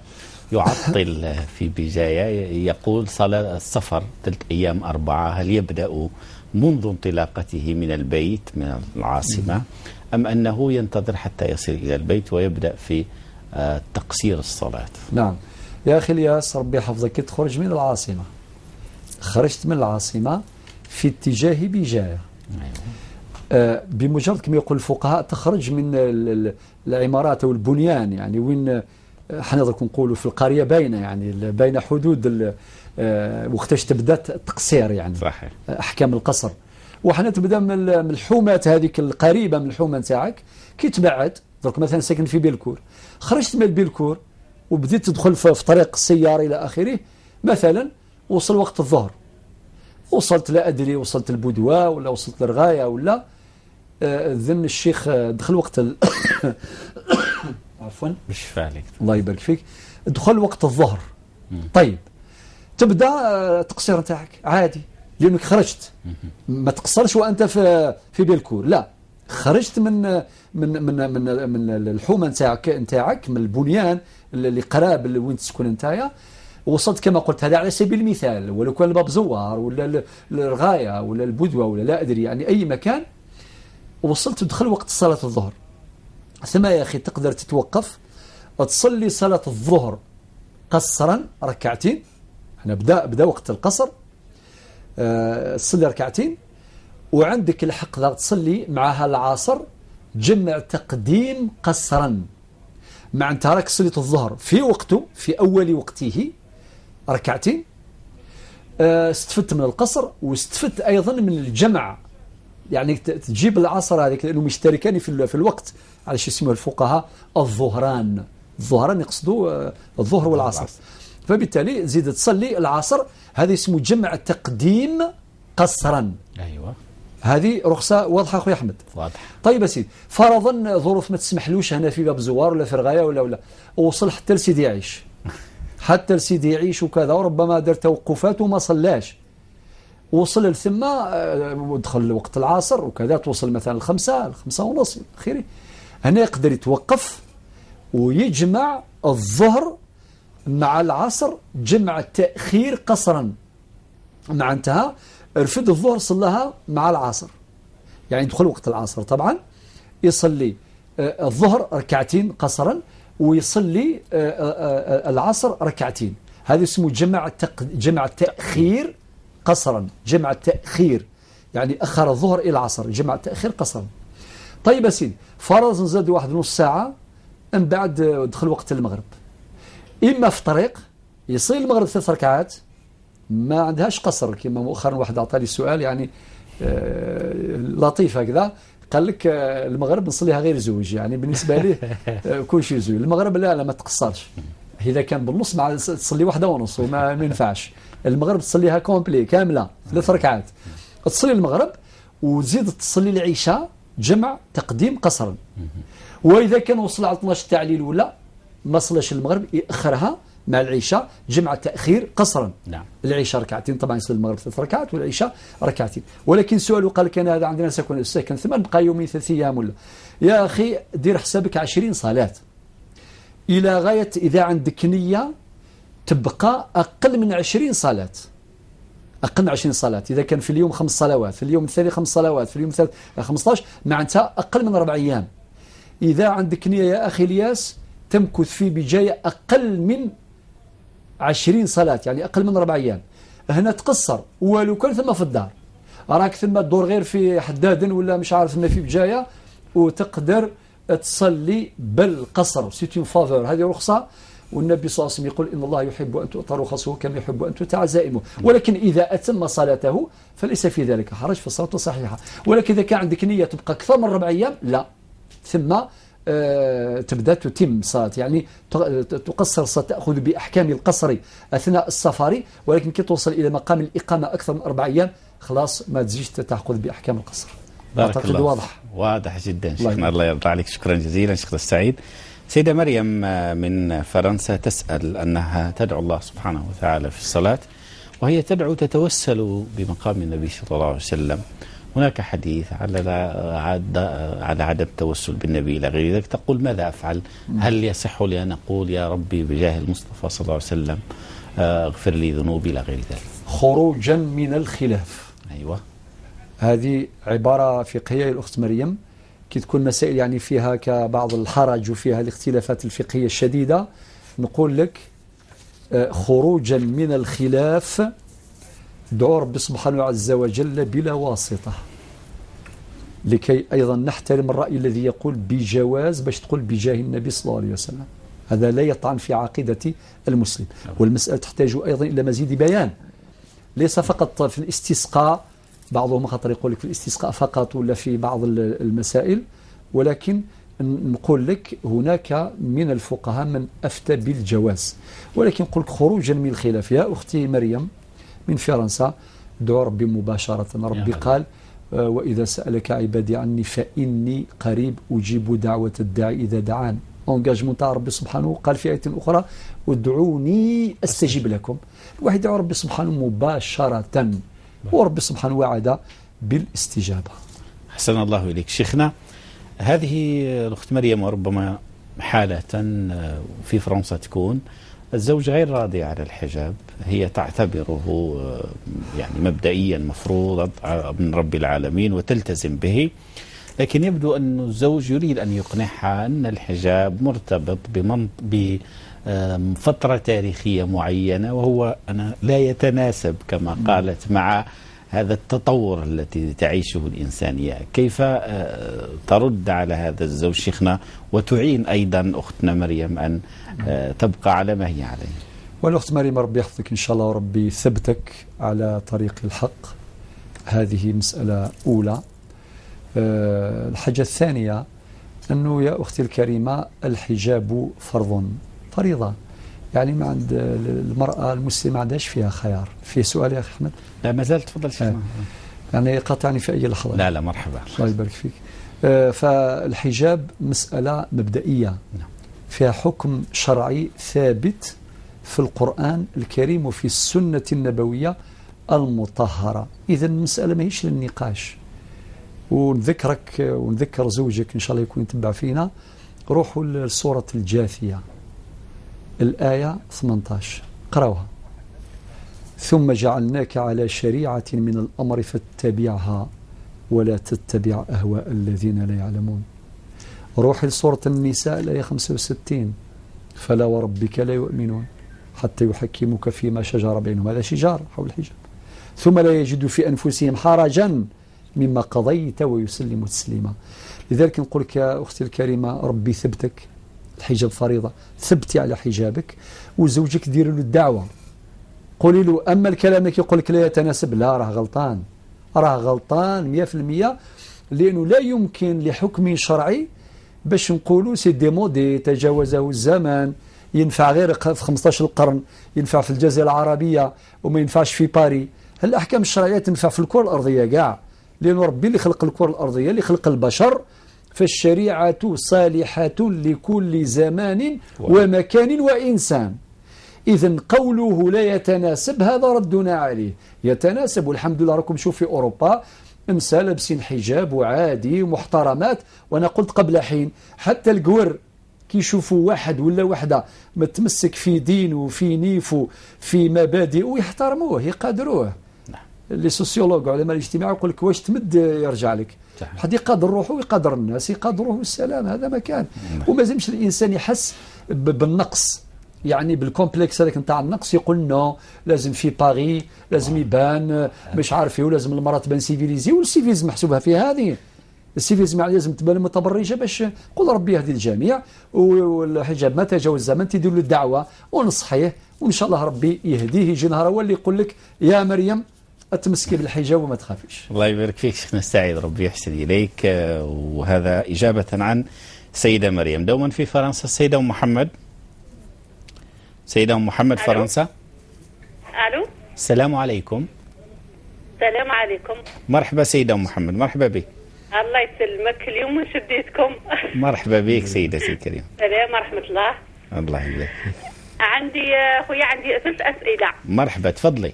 يعطل في بجاية، يقول صلاة السفر 3 أيام 4، هل يبدأ منذ انطلاقته من البيت من العاصمة أم أنه ينتظر حتى يصل إلى البيت ويبدأ في تقصير الصلاة؟ نعم يا أخي الياس، ربي يحفظك. تخرج من العاصمة، خرجت من العاصمة في اتجاه بجاية. أيوة. بمجرد كما يقول الفقهاء تخرج من العمارات أو البنيان، يعني وين حنا درك نقولوا في القرية باينة، يعني بين حدود وقتاش تبدا التقصير، يعني صحيح، أحكام القصر. وحنا تبدا من الحومات هذيك القريبة من الحومة نتاعك، كي تبعد درك مثلا ساكن في بيلكور، خرجت من بيلكور وبديت تدخل في طريق السيارة إلى آخره، مثلا وصل وقت الظهر، وصلت لا أدري وصلت البدوة ولا وصلت للرغاية ولا ذن الشيخ دخل وقت عفوا، بالشفاء عليك، الله يبارك فيك، دخل وقت الظهر. طيب تبدا التقصير نتاعك عادي لأنك خرجت، ما تقصرش وأنت في بيلكور، لا، خرجت من من من من من الحومه نتاعك من البنيان اللي قراب اللي وين تسكن نتايا، وصلت كما قلت، هذا على سبيل المثال، ولو كان الباب زوار ولا الرغايه ولا البدوه ولا لا ادري يعني اي مكان، وصلت تدخل وقت صلاة الظهر. ثم يا اخي تقدر تتوقف تصلي صلاة الظهر قصرا ركعتين، احنا بدا وقت القصر، تصلي ركعتين، وعندك الحق تصلي معها العصر جمع تقديم قصرا. مع انت راك صليت الظهر في وقته في اول وقته ركعتين، استفدت من القصر واستفدت ايضا من الجمع، يعني تجيب العصر هذيك لانه مشتركان في الوقت، على شيء يسموه الفقهاء الظهران، الظهران يقصدوا الظهر والعصر، فبالتالي تزيد تصلي العصر، هذا اسمه جمع تقديم قصرا. ايوه، هذه رخصة واضحة أخوي أحمد. واضح. طيب يا سيدي، فرضا ظروف ما تسمحلوش هنا في باب زوار ولا في رغاية ولا وصل حتى لسيدي عيش، حتى لسيدي عيش وكذا، وربما دار توقفات وما صلاش، وصل لثم ودخل وقت العصر وكذا، توصل مثلا 5، 5:30 أخيرا، هنا يقدر يتوقف ويجمع الظهر مع العصر جمع تأخير قصرا. مع انتهى رفد الظهر صلاها مع العصر، يعني دخل وقت العصر طبعا، يصلي الظهر ركعتين قصرا ويصلي العصر ركعتين. هذا اسمه جمع تأخير قصرا، جمع تأخير يعني أخر الظهر إلى العصر، جمع تأخير قصرا. طيب سيدي، فرض نزاد واحد نص ساعة من بعد دخل وقت المغرب، إما في طريق يصير المغرب 3 ركعات ما عندهاش قصر، كما مؤخرا واحد أعطاني السؤال يعني لطيف هكذا، قال لك المغرب نصليها غير زوج، يعني بالنسبة لي كل شيء زوج. المغرب لا لا ما تقصرش، إذا كان بالنص مع تصلي 1:30 وما ينفعش. المغرب تصليها complet كاملة 3 ركعات، تصلي المغرب وتزيد تصلي العشاء جمع تقديم قصرا. وإذا كان وصل على 12 تاع الليل ولا ما صلاش المغرب يأخرها مع العشاء جمع تأخير قصرا. نعم. العشاء ركعتين طبعا، يصلي المغرب 3 ركعات والعشاء ركعتين. ولكن سؤاله قال لك أنا هذا عندنا ساكن ثم نبقى يومين 3 أيام ولا، يا أخي دير حسابك 20 صلاة إلى غاية، إذا عندك نية تبقى أقل من 20 صلاة، أقل من 20 صلاة. إذا كان في اليوم 5 صلوات، في اليوم الثاني 5 صلوات، في اليوم الثالث 15، معناتها أقل من 4 أيام. إذا عندك نية يا أخي الياس تمكث في بجاية أقل من 20 صلاة، يعني أقل من 4 أيام، هنا تقصر. ولو كان ثم في الدار راك ثم تدور غير في حداد ولا مش عارف ثم في بجاية، وتقدر تصلي بالقصر، c'est une faveur، هذه رخصة. والنبي صلى الله عليه وسلم يقول إن الله يحب أن تؤتى رخصه كما يحب أن تؤتى عزائمه. ولكن إذا أتم صلاته فليس في ذلك حرج، فالصلاة صحيحة. ولكن إذا كان عندك نية تبقى أكثر من 4 أيام لا، ثم تبدأ تتم صلاة، يعني تقصر صلاة، تأخذ بأحكام القصر أثناء السفر. ولكن كي توصل إلى مقام الإقامة أكثر من 4 أيام خلاص ما تزيدش تأخذ بأحكام القصر. بارك الله. واضح، واضح جدا شيخنا، الله يرضى عليك. شكرا جزيلا شيخنا السعيد. سيدة مريم من فرنسا تسأل أنها تدعو الله سبحانه وتعالى في الصلاة، وهي تدعو تتوسل بمقام النبي صلى الله عليه وسلم. هناك حديث على عدم التوسل بالنبي إلى غير ذلك، تقول ماذا أفعل؟ هل يصح لي أن أقول يا ربي بجاه المصطفى صلى الله عليه وسلم اغفر لي ذنوبي إلى غير ذلك؟ خروجا من الخلاف. أيوة، هذه عبارة فقهية الأخت مريم، كي تكون مسائل يعني فيها كبعض الحرج وفيها الاختلافات الفقهية الشديدة، نقول لك خروجا من الخلاف دعو ربي سبحانه عز وجل بلا واسطة، لكي أيضا نحترم الرأي الذي يقول بجواز باش تقول بجاه النبي صلى الله عليه وسلم، هذا لا يطعن في عقيدة المسلم. والمسألة تحتاج أيضا إلى مزيد بيان، ليس فقط في الاستسقاء، بعضهم خطر يقول لك في الاستسقاء فقط ولا في بعض المسائل، ولكن نقول لك هناك من الفقهاء من أفتى بالجواز. ولكن نقول لك خروجا من الخلاف يا أختي مريم من فرنسا، دعو ربي مباشرة. ربي قال وإذا سألك عبادي عني فإني قريب أجيب دعوة الداعي إذا دعان. engagement تاع ربي سبحانه. قال في آية أخرى ادعوني أستجب لكم. الواحد يدعو ربي سبحانه مباشرة، وربي سبحانه وعد بالاستجابة. أحسن الله إليك شيخنا. هذه الأخت مريم وربما حالة في فرنسا تكون الزوج غير راضي على الحجاب، هي تعتبره يعني مبدئيا مفروض من رب العالمين وتلتزم به، لكن يبدو أن الزوج يريد أن يقنعها أن الحجاب مرتبط بفترة تاريخية معينة، وهو أنا لا يتناسب كما قالت مع هذا التطور الذي تعيشه الإنسانية. كيف ترد على هذا الزوج شيخنا، وتعين أيضا أختنا مريم أن تبقى على ما هي عليه؟ والأخت مريم ربي يحفظك إن شاء الله، وربي يثبتك على طريق الحق. هذه مسألة أولى. الحاجة الثانية أنه يا أختي الكريمة الحجاب فرض، فريضة، يعني ما عند المرأة المسلمة ما عندهاش فيها خيار. في سؤال يا أخي أحمد؟ لا ما زلت، تفضل شيخنا. يعني قاطعني في أي لحظة. لا لا مرحبا، الله يبارك فيك. فالحجاب مسألة مبدئية فيها حكم شرعي ثابت في القرآن الكريم وفي السنة النبوية المطهرة. إذا المسألة ما هيش للنقاش. ونذكرك ونذكر زوجك إن شاء الله يكون يتبع فينا، روحوا لسورة الجاثية الآية 18، قرأوها. ثم جعلناك على شريعة من الأمر فاتبعها ولا تتبع أهواء الذين لا يعلمون. روحي لسورة النساء الآية 65، فلا وربك لا يؤمنون حتى يحكموك فيما شجر بينهم، هذا شجار حول الحجاب، ثم لا يجدوا في أنفسهم حرجا مما قضيت ويسلموا تسليما. لذلك نقول لك يا أختي الكريمة، ربي ثبتك، الحجاب فريضة، ثبتي على حجابك، وزوجك ديري له الدعوة، قولي له. أما الكلام اللي يقول لك لا يتناسب، لا، راه غلطان، راه غلطان 100%، لأنه لا يمكن لحكم شرعي باش نقولوا c'est démodé، تجاوزه الزمان، ينفع غير في 15 القرن، ينفع في الجزيرة العربية وما ينفعش في باري. الأحكام الشرعية تنفع في الكرة الأرضية كاع، لأنه ربي اللي خلق الكرة الأرضية، اللي خلق البشر، فالشريعة صالحة لكل زمان ومكان وإنسان. إذن قوله لا يتناسب هذا ردنا عليه، يتناسب والحمد لله. راكم شوف في أوروبا نساء لابسين حجاب وعادي ومحترمات، وأنا قلت قبل حين حتى القور كي يشوفوا واحد ولا وحدة متمسك في دينه وفي نيفه في مبادئه يحترموه يقادروه. les sociologues علماء الاجتماع يقول لك واش تمد يرجع لك، حد يقادر روحه ويقادر الناس، يقادروه السلام، هذا مكان. وما لازمش الانسان يحس بالنقص، يعني بال complexe هذاك نتاع النقص، يقول non لازم في باري لازم يبان مش عارف ايه، ولازم المراة تبان civilisée، وال civisme محسوبها في هذه ال civisme يعني لازم تبان متبرجة باش قول ربي يهدي الجميع. والحجاب ما تجاوز الزمن، تدير له الدعوة ونصحيه، وان شاء الله ربي يهديه، يجي نهار هو اللي يقول لك يا مريم اتمسكي بالحجاب وما تخافيش. الله يبارك فيك شيخنا السعيد، ربي يحسن اليك. وهذا اجابه عن سيده مريم. دوما في فرنسا السيدة ام محمد. سيده ام محمد، فرنسا. الو، السلام عليكم. السلام عليكم. مرحبا سيده ام محمد، مرحبا بك. الله يسلمك، اليوم شديتكم. مرحبا بك سيدتي الكريمة. السلام ورحمة الله. الله يبارك فيك. عندي خويا عندي 3 اسئلة. مرحبا تفضلي.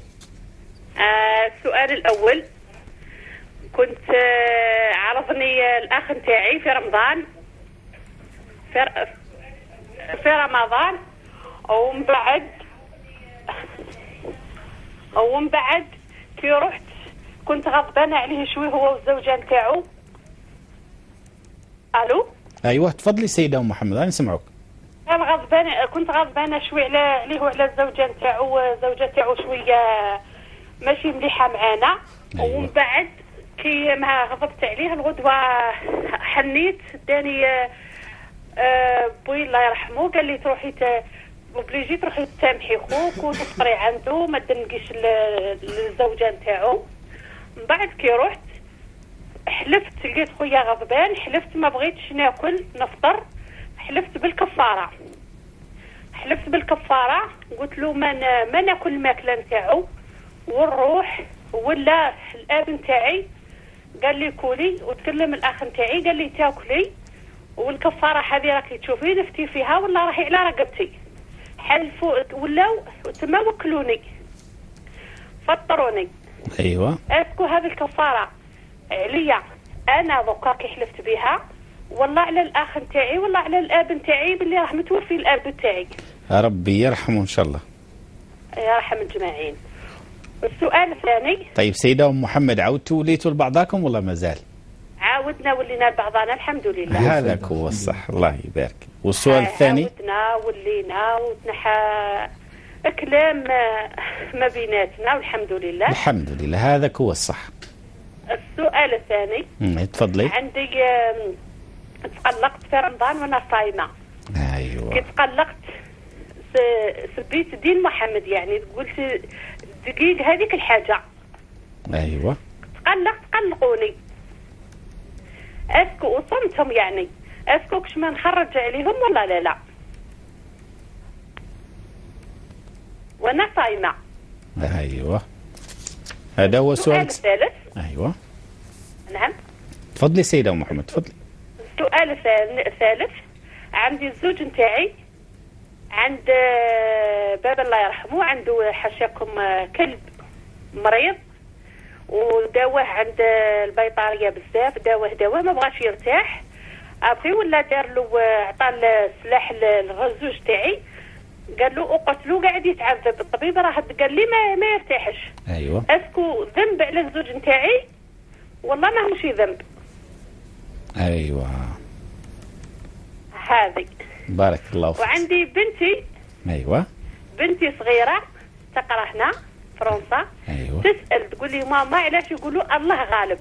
السؤال الأول، كنت عرضني الأخ نتاعي في رمضان، في رمضان، ومن بعد كي رحت كنت غضبانة عليه شوي هو والزوجة نتاعو. ألو. أيوه تفضلي سيدة أم محمد، أنا نسمعك. كنت غضبانة شوي عليه وعلى الزوجة نتاعو، الزوجة تاعو شوية ماشي مليحة معانا. أيوة. ومن بعد كي ما غضبت عليه الغدوه حنيت، داني بوي الله يرحمه قال لي تروحي obligé تروحي تسامحي خوك وتفطري عنده، ما تدنقيش للزوجة نتاعو. من بعد كي رحت حلفت، لقيت خويا غضبان، حلفت ما بغيتش ناكل نفطر، حلفت بالكفارة، حلفت بالكفارة، قلت له ما ناكل الماكلة نتاعو ونروح. ولا الاب نتاعي قال لي كولي، وتكلم الاخ نتاعي قال لي تاكلي، والكفارة هذه راكي تشوفي نفتي فيها ولا راهي على رقبتي. حلفوا ولاو تما وكلوني فطروني. ايوه. est-ce que هذه الكفارة عليا انا دوكا كي حلفت بها، والله على الاخ نتاعي والله على الاب نتاعي باللي راه متوفي الاب نتاعي. ربي يرحمه ان شاء الله. يرحم الجماعين. السؤال الثاني. طيب سيدة أم محمد، عودتوا وليتوا لبعضاكم ولا مازال؟ عاودنا ولينا لبعضنا الحمد لله. هذاك هو الصح، الله يبارك. والسؤال الثاني؟ عاودنا ولينا وتنحى كلام ما بيناتنا والحمد لله. الحمد لله، هذاك هو الصح. السؤال الثاني. تفضلي. عندي تقلقت في رمضان وانا صايمه. ايوه. كي تقلقت سبيت دين محمد، يعني قلت دقيق هذيك الحاجة. ايوه. تقلقت قلقوني. est-ce que وصمتهم، يعني est-ce que كش ما نخرج عليهم ولا لا؟ لا وانا صايمه. ايوه هذا هو السؤال الثالث. ايوه نعم تفضلي سيده ام محمد تفضلي. السؤال الثالث، عندي الزوج نتاعي عند بابا الله يرحمه عنده حاشاكم كلب مريض، وداوه عند البيطاريه بزاف، داوه ما بغاش يرتاح. ابخي ولا دار له عطى السلاح للزوج تاعي، قال له اقتلو قاعد يتعذب، الطبيب راه قال لي ما يرتاحش. ايوه. est-ce que ذنب على الزوج نتاعي؟ والله ما هوش ذنب. ايوه. هذه. بارك الله فيك. وعندي بنتي. ايوه. بنتي صغيرة تقرا هنا فرنسا. ايوه. تسال تقول لي ماما علاش يقولوا الله غالب؟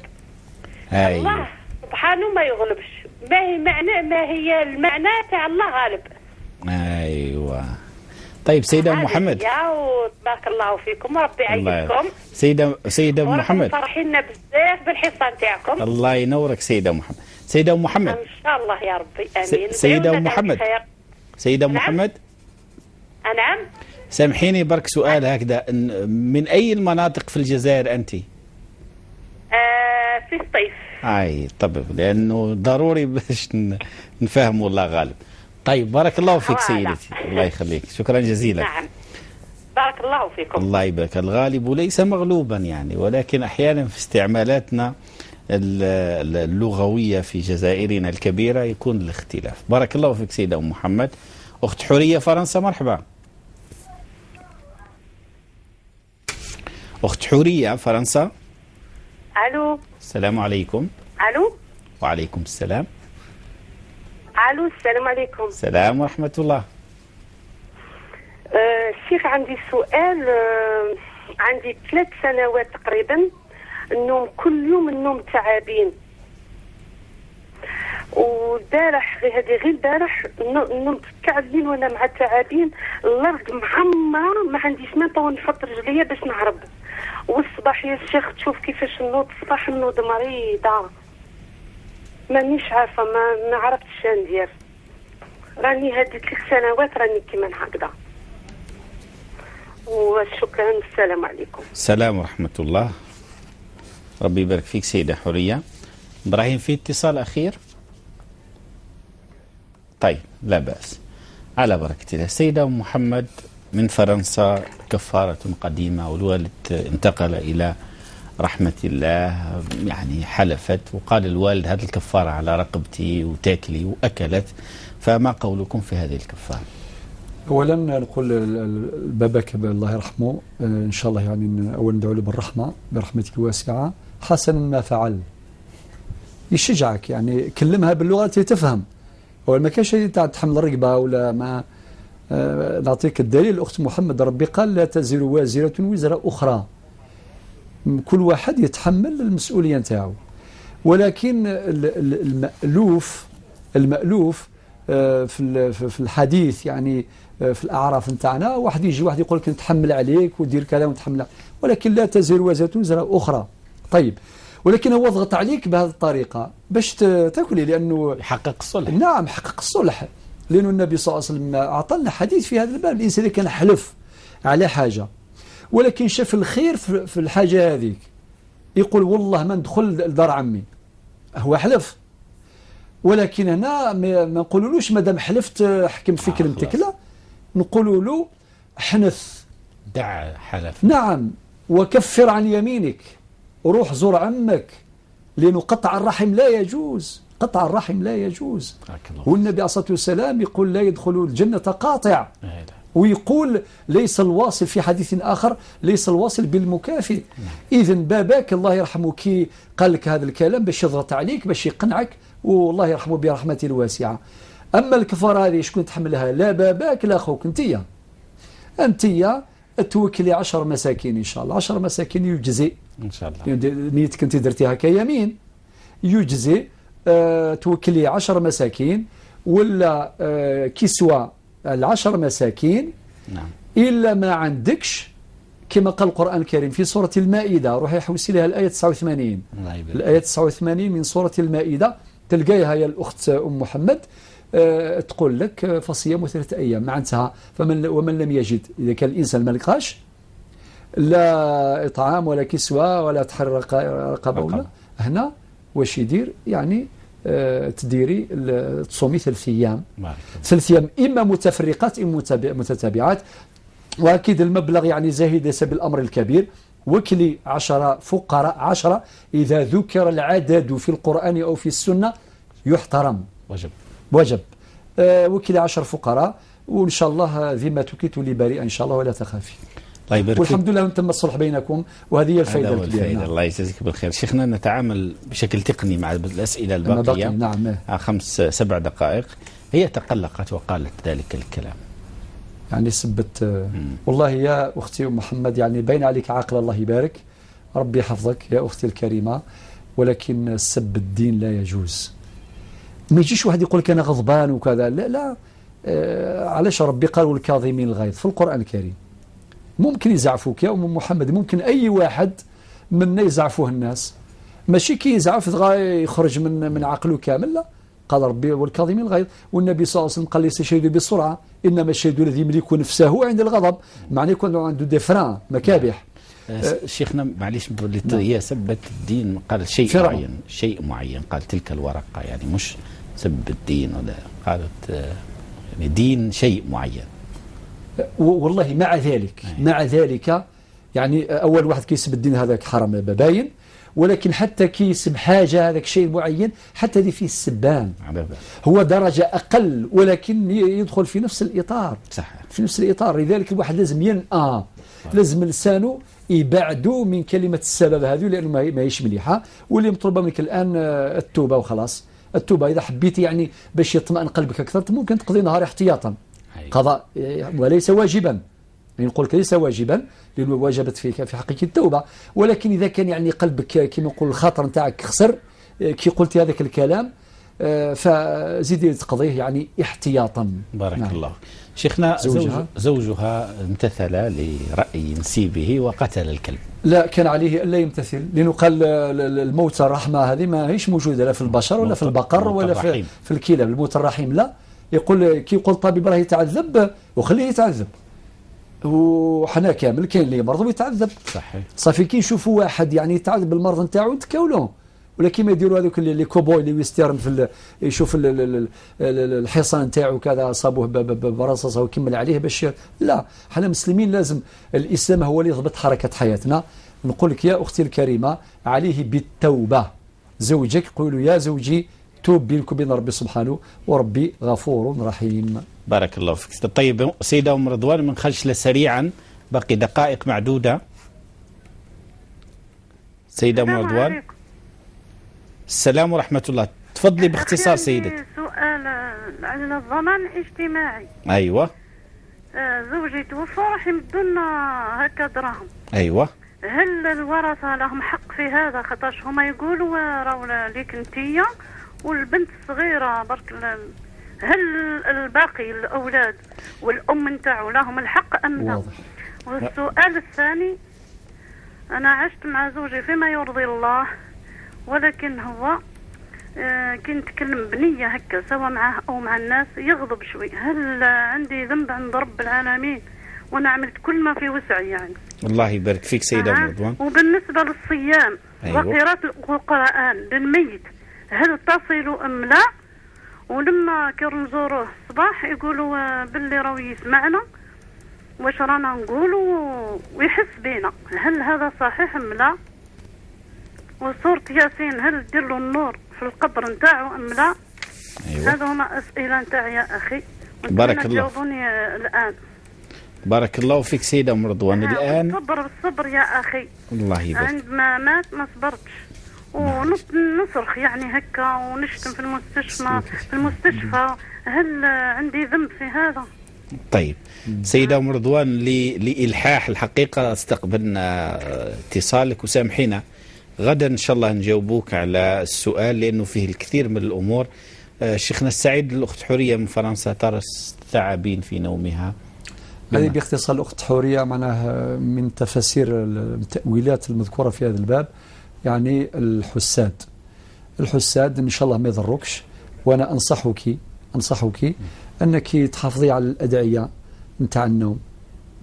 أيوة. الله سبحانه ما يغلبش، ما هي معنى، ما هي المعنى تاع الله غالب؟ ايوه. طيب سيدة أم محمد، يا وتبارك الله فيكم وربي يعينكم. سيدة أم محمد، فرحينا بزاف بالحصة نتاعكم. الله ينورك سيدة أم محمد. سيدة أم محمد، ان شاء الله يا ربي، امين. سيدة أم محمد، سيدة أم محمد. نعم. سامحيني برك سؤال هكذا، من أي المناطق في الجزائر أنت؟ في الصيف. اي طب لأنه ضروري باش نفهموا الله غالب. طيب بارك الله فيك سيدتي، الله يخليك، شكرا جزيلا. نعم بارك الله فيكم. الله يبارك. الغالب ليس مغلوبا يعني، ولكن أحيانا في استعمالاتنا اللغوية في جزائرنا الكبيرة يكون الاختلاف. بارك الله فيك سيدة أم محمد. أخت حورية فرنسا، مرحبا. أخت حورية فرنسا. ألو. السلام عليكم. ألو. وعليكم السلام. ألو، السلام عليكم. السلام ورحمة الله. الشيخ عندي سؤال. عندي 3 سنوات تقريبا النوم كل يوم النوم تعابين، والبارح غير هذه غير البارح نمت كاع الليل وانا مع التعابين، الارض معمره ما عنديش ما نحط رجليا باش نهرب. والصباح يا الشيخ تشوف كيفاش نوض الصباح، نوض مريضه مانيش عارفه، ما عرفتش ندير. راني هذه 3 سنوات راني كيما هكذا. وشكرا، السلام عليكم. السلام ورحمة الله، ربي يبارك فيك سيده حورية. ابراهيم في اتصال اخير؟ طيب لا بأس، على بركة الله. سيدة محمد من فرنسا، كفارة قديمة والوالد انتقل إلى رحمة الله، يعني حلفت وقال الوالد هذه الكفارة على رقبتي وتاكلي، وأكلت، فما قولكم في هذه الكفارة؟ أولا نقول باباك الله يرحمه إن شاء الله، يعني أولا ندعو له بالرحمة برحمتك الواسعة. حسنا ما فعل، يشجعك يعني، كلمها باللغة التي تفهم. أول ما كانش تاع تحمل الرقبة ولا ما. نعطيك الدليل الأخت محمد، ربي قال لا تزر وازرة وزر أخرى، كل واحد يتحمل المسؤولية نتاعو. ولكن المألوف في الحديث يعني في الأعراف نتاعنا، واحد يجي واحد يقول لك نتحمل عليك ودير كذا ونتحمل، ولكن لا تزر وازرة وزر أخرى. طيب ولكن هو ضغط عليك بهذه الطريقة باش تاكلي، لأنه حقق الصلح. نعم حقق الصلح، لأنه النبي صلى الله عليه وسلم أعطانا حديث في هذا الباب. الإنسان كان حلف على حاجة ولكن شاف الخير في الحاجة هذيك، يقول والله ما ندخل لدار عمي، هو حلف، ولكن هنا ما نقولولوش مادام حلفت حكمت في كلمتك، لا، نقولوا له حنث، دع حلف. نعم، وكفر عن يمينك، روح زور عمك، لأنه قطع الرحم لا يجوز، قطع الرحم لا يجوز. والنبي عليه الصلاة والسلام يقول لا يدخل الجنة قاطع، ويقول ليس الواصل في حديث آخر ليس الواصل بالمكافئ. إذن باباك الله يرحمه كي قال لك هذا الكلام باش يضغط عليك باش يقنعك، والله يرحمه برحمته الواسعة. أما الكفارة هذه شكون تحملها؟ لا باباك لا أخوك، أنتيا أنتيا توكلي 10 مساكين إن شاء الله، 10 مساكين يجزي إن شاء الله. نيتك أنت درتيها كيمين يجزي. توكلي 10 مساكين ولا كسوة 10 مساكين. نعم. إلا ما عندكش كما قال القرآن الكريم في سورة المائدة، روحي حوسي لها الآية 89. الآية 89 من سورة المائدة تلقايها يا الأخت أم محمد، تقول لك فصيام 3 أيام معناتها فمن ومن لم يجد، إذا كان الإنسان ما لقاش لا إطعام ولا كسوة ولا تحرير رقبة ولا، هنا واش يدير؟ يعني تديري تصومي 3 أيام، 3 أيام إما متفرقات إما متتابعات. وأكيد المبلغ يعني زاهد ليس بالأمر الكبير. وكلي 10 فقراء، 10 إذا ذكر العدد في القرآن أو في السنة يحترم، وجب وجب. وكلي 10 فقراء، وإن شاء الله ذمتك تولي بريئة إن شاء الله ولا تخافي. والحمد لله تم الصلح بينكم، وهذه هي الفائدة الكبيرة. نعم. الله يجزيك بالخير. شيخنا نتعامل بشكل تقني مع الاسئلة الباقية. نعم. 5-7 دقائق. هي تقلقت وقالت ذلك الكلام، يعني سبت. والله يا اختي ام محمد يعني باين عليك عاقلة، الله يبارك، ربي يحفظك يا اختي الكريمة، ولكن سب الدين لا يجوز. ما يجيش واحد يقول لك انا غضبان وكذا، لا لا. علاش ربي قال والكاظمين الغيظ في القرآن الكريم؟ ممكن يزعفوك يا أم محمد، ممكن أي واحد منا يزعفوه الناس، ماشي كي يزعف يخرج من عقله كامل، لا. قال ربي والكاظمين الغيظ، والنبي صلى الله عليه وسلم قال ليس الشهيد بالسرعة، إنما الشهيد الذي يملك نفسه عند الغضب، معناه يكون عنده des freins، مكابح. شيخنا معليش، هي سبت الدين، قال شيء معين، شيء معين، قال تلك الورقة، يعني مش سب الدين ولا قالت يعني دين شيء معين. والله مع ذلك، مع ذلك يعني أول واحد كيسب الدين هذاك حرام باين، ولكن حتى كيسب حاجة هذاك شيء معين حتى اللي فيه السبان هو درجة أقل، ولكن يدخل في نفس الإطار. صح. في نفس الإطار. لذلك الواحد لازم ينأى، لازم لسانه يبعدوا من كلمة السبب هذه، لأنه ما هيش مليحة. واللي مطلوبة منك الآن التوبة وخلاص. التوبة إذا حبيتي يعني باش يطمئن قلبك أكثر ممكن تقضي نهار احتياطا، قضاء وليس واجبا، يعني نقول لك ليس واجبا لأنه واجبت في حقك التوبة، ولكن إذا كان يعني قلبك كما نقول الخاطر نتاعك خسر كي قلتي هذاك الكلام فزيدي تقضيه يعني احتياطا. بارك نعم. الله. شيخنا زوجها امتثل لرأي نسيبه وقتل الكلب. لا، كان عليه ألا يمتثل، لأنه قال الموت الرحمة هذه ما هيش موجودة لا في البشر ولا في البقر ولا في الكلاب، الموت الرحيم لا. يقول كي يقول الطبيب راه يتعذب وخليه يتعذب، وحنا كامل كاين اللي يمرض ويتعذب. صحيح. صافي كي نشوفوا واحد يعني يتعذب بالمرض نتاعو نتكاولوه، ولا كيما يديروا هذوك les cow-boys les westerns في يشوف الحصان نتاعو كذا صابوه برصاصه ويكمل عليه باش. لا، حنا مسلمين لازم الاسلام هو اللي يضبط حركة حياتنا. نقول لك يا اختي الكريمة عليه بالتوبة. زوجك قولوا يا زوجي توب بينك وبين ربي سبحانه، وربي غفور رحيم. بارك الله فيك. طيب سيده ام رضوان من خشله سريعا، باقي دقائق معدودة. سيده ام رضوان، السلام ورحمة الله، تفضلي باختصار سيدتي. سؤال على الضمان الاجتماعي. أيوة. زوجي توفى راح يمدوا لنا هكا دراهم. أيوة. هل الورثة لهم حق في هذا؟ خاطرش هما يقولوا راهو ليك انتيا والبنت الصغيرة برك، هل الباقي الأولاد والأم نتاعو لهم الحق أم لا؟ والسؤال الثاني، أنا عشت مع زوجي فيما يرضي الله، ولكن هو كي نتكلم بنية هكا سواء معاه أو مع الناس يغضب شوي، هل عندي ذنب عند رب العالمين؟ وأنا عملت كل ما في وسعي يعني. الله يبارك فيك سيدة رضوان. وبالنسبة للصيام، أيوة، وقراءة القرآن للميت هل تصل أم لا؟ ولما كي نزوروه الصباح يقولوا باللي راهو يسمعنا واش رانا نقولوا ويحس بينا، هل هذا صحيح أم لا؟ وصورة ياسين هل دير له النور في القبر نتاعو أم لا؟ أيوة. هذو هما أسئلة نتاعي يا أخي، بارك الله. جاوبوني الآن. بارك الله فيك سيدة أم رضوان. الآن الصبر الصبر يا أخي. الله يبارك. عندما مات ما صبرتش ونصرخ يعني هكا ونشتم في المستشفى، هل عندي ذنب في هذا؟ طيب سيدة أم رضوان، لإلحاح الحقيقة استقبلنا اتصالك وسامحينا، غدا إن شاء الله نجاوبوك على السؤال لأنه فيه الكثير من الأمور. شيخنا السعيد، الأخت حورية من فرنسا ترى الثعابين في نومها. هذه باختصار الأخت حورية معناها من تفاسير التأويلات المذكورة في هذا الباب، يعني الحساد. الحساد إن شاء الله ما يضركش، وأنا أنصحك أنك تحافظي على الأدعية نتاع النوم،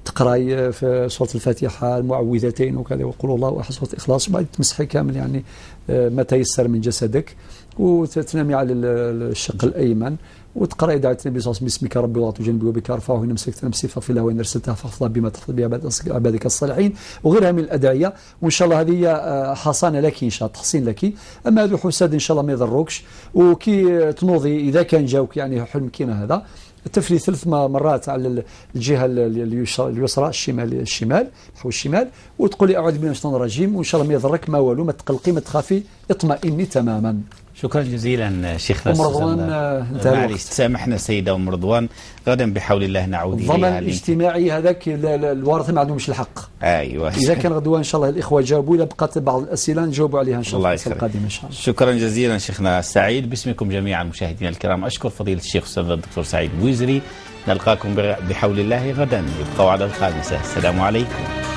تقراي في سورة الفاتحة المعوذتين وكذا وقول الله أحد، سورة الإخلاص، وبعد تمسحي كامل يعني ما تيسر من جسدك، وتنامي على الشق الايمن، وتقرأي دعوة النبي صلى الله عليه وسلم: باسمك ربي وضعت جنبي وبك ارفعه، ان مسكت نفسي فاغفر لها وان ارسلتها فاحفظها بما تحفظ بها عبادك الصالحين، وغيرها من الادعية. وان شاء الله هذه حصانه لك، ان شاء الله تحصين لك. اما هذو حساد ان شاء الله ما يضروكش. وكي تنوضي اذا كان جاوك يعني حلم كيما هذا، تفلي 3 مرات على الجهة اليسرى، الشمال نحو الشمال، وتقولي اعوذ بالله من الشيطان الرجيم، وان شاء الله ما يضرك ما والو، ما تقلقي ما تخافي، اطمئني تماما. شكرا جزيلا شيخنا. ام رضوان انتهى الوقت. معليش تسامحنا سيده ام رضوان، غدا بحول الله نعود اليها. الضمان الاجتماعي هذاك الورثة ما عندهمش الحق. ايوه، اذا كان غدوه ان شاء الله الاخوة جاوبوا، اذا بقت بعض الاسئلة نجاوبوا عليها ان شاء الله في القادمة ان شاء الله. شكرا جزيلا شيخنا سعيد. باسمكم جميعا مشاهدينا الكرام اشكر فضيلة الشيخ الاستاذ الدكتور سعيد بوزري. نلقاكم بحول الله غدا، ابقوا على الخامسة. السلام عليكم.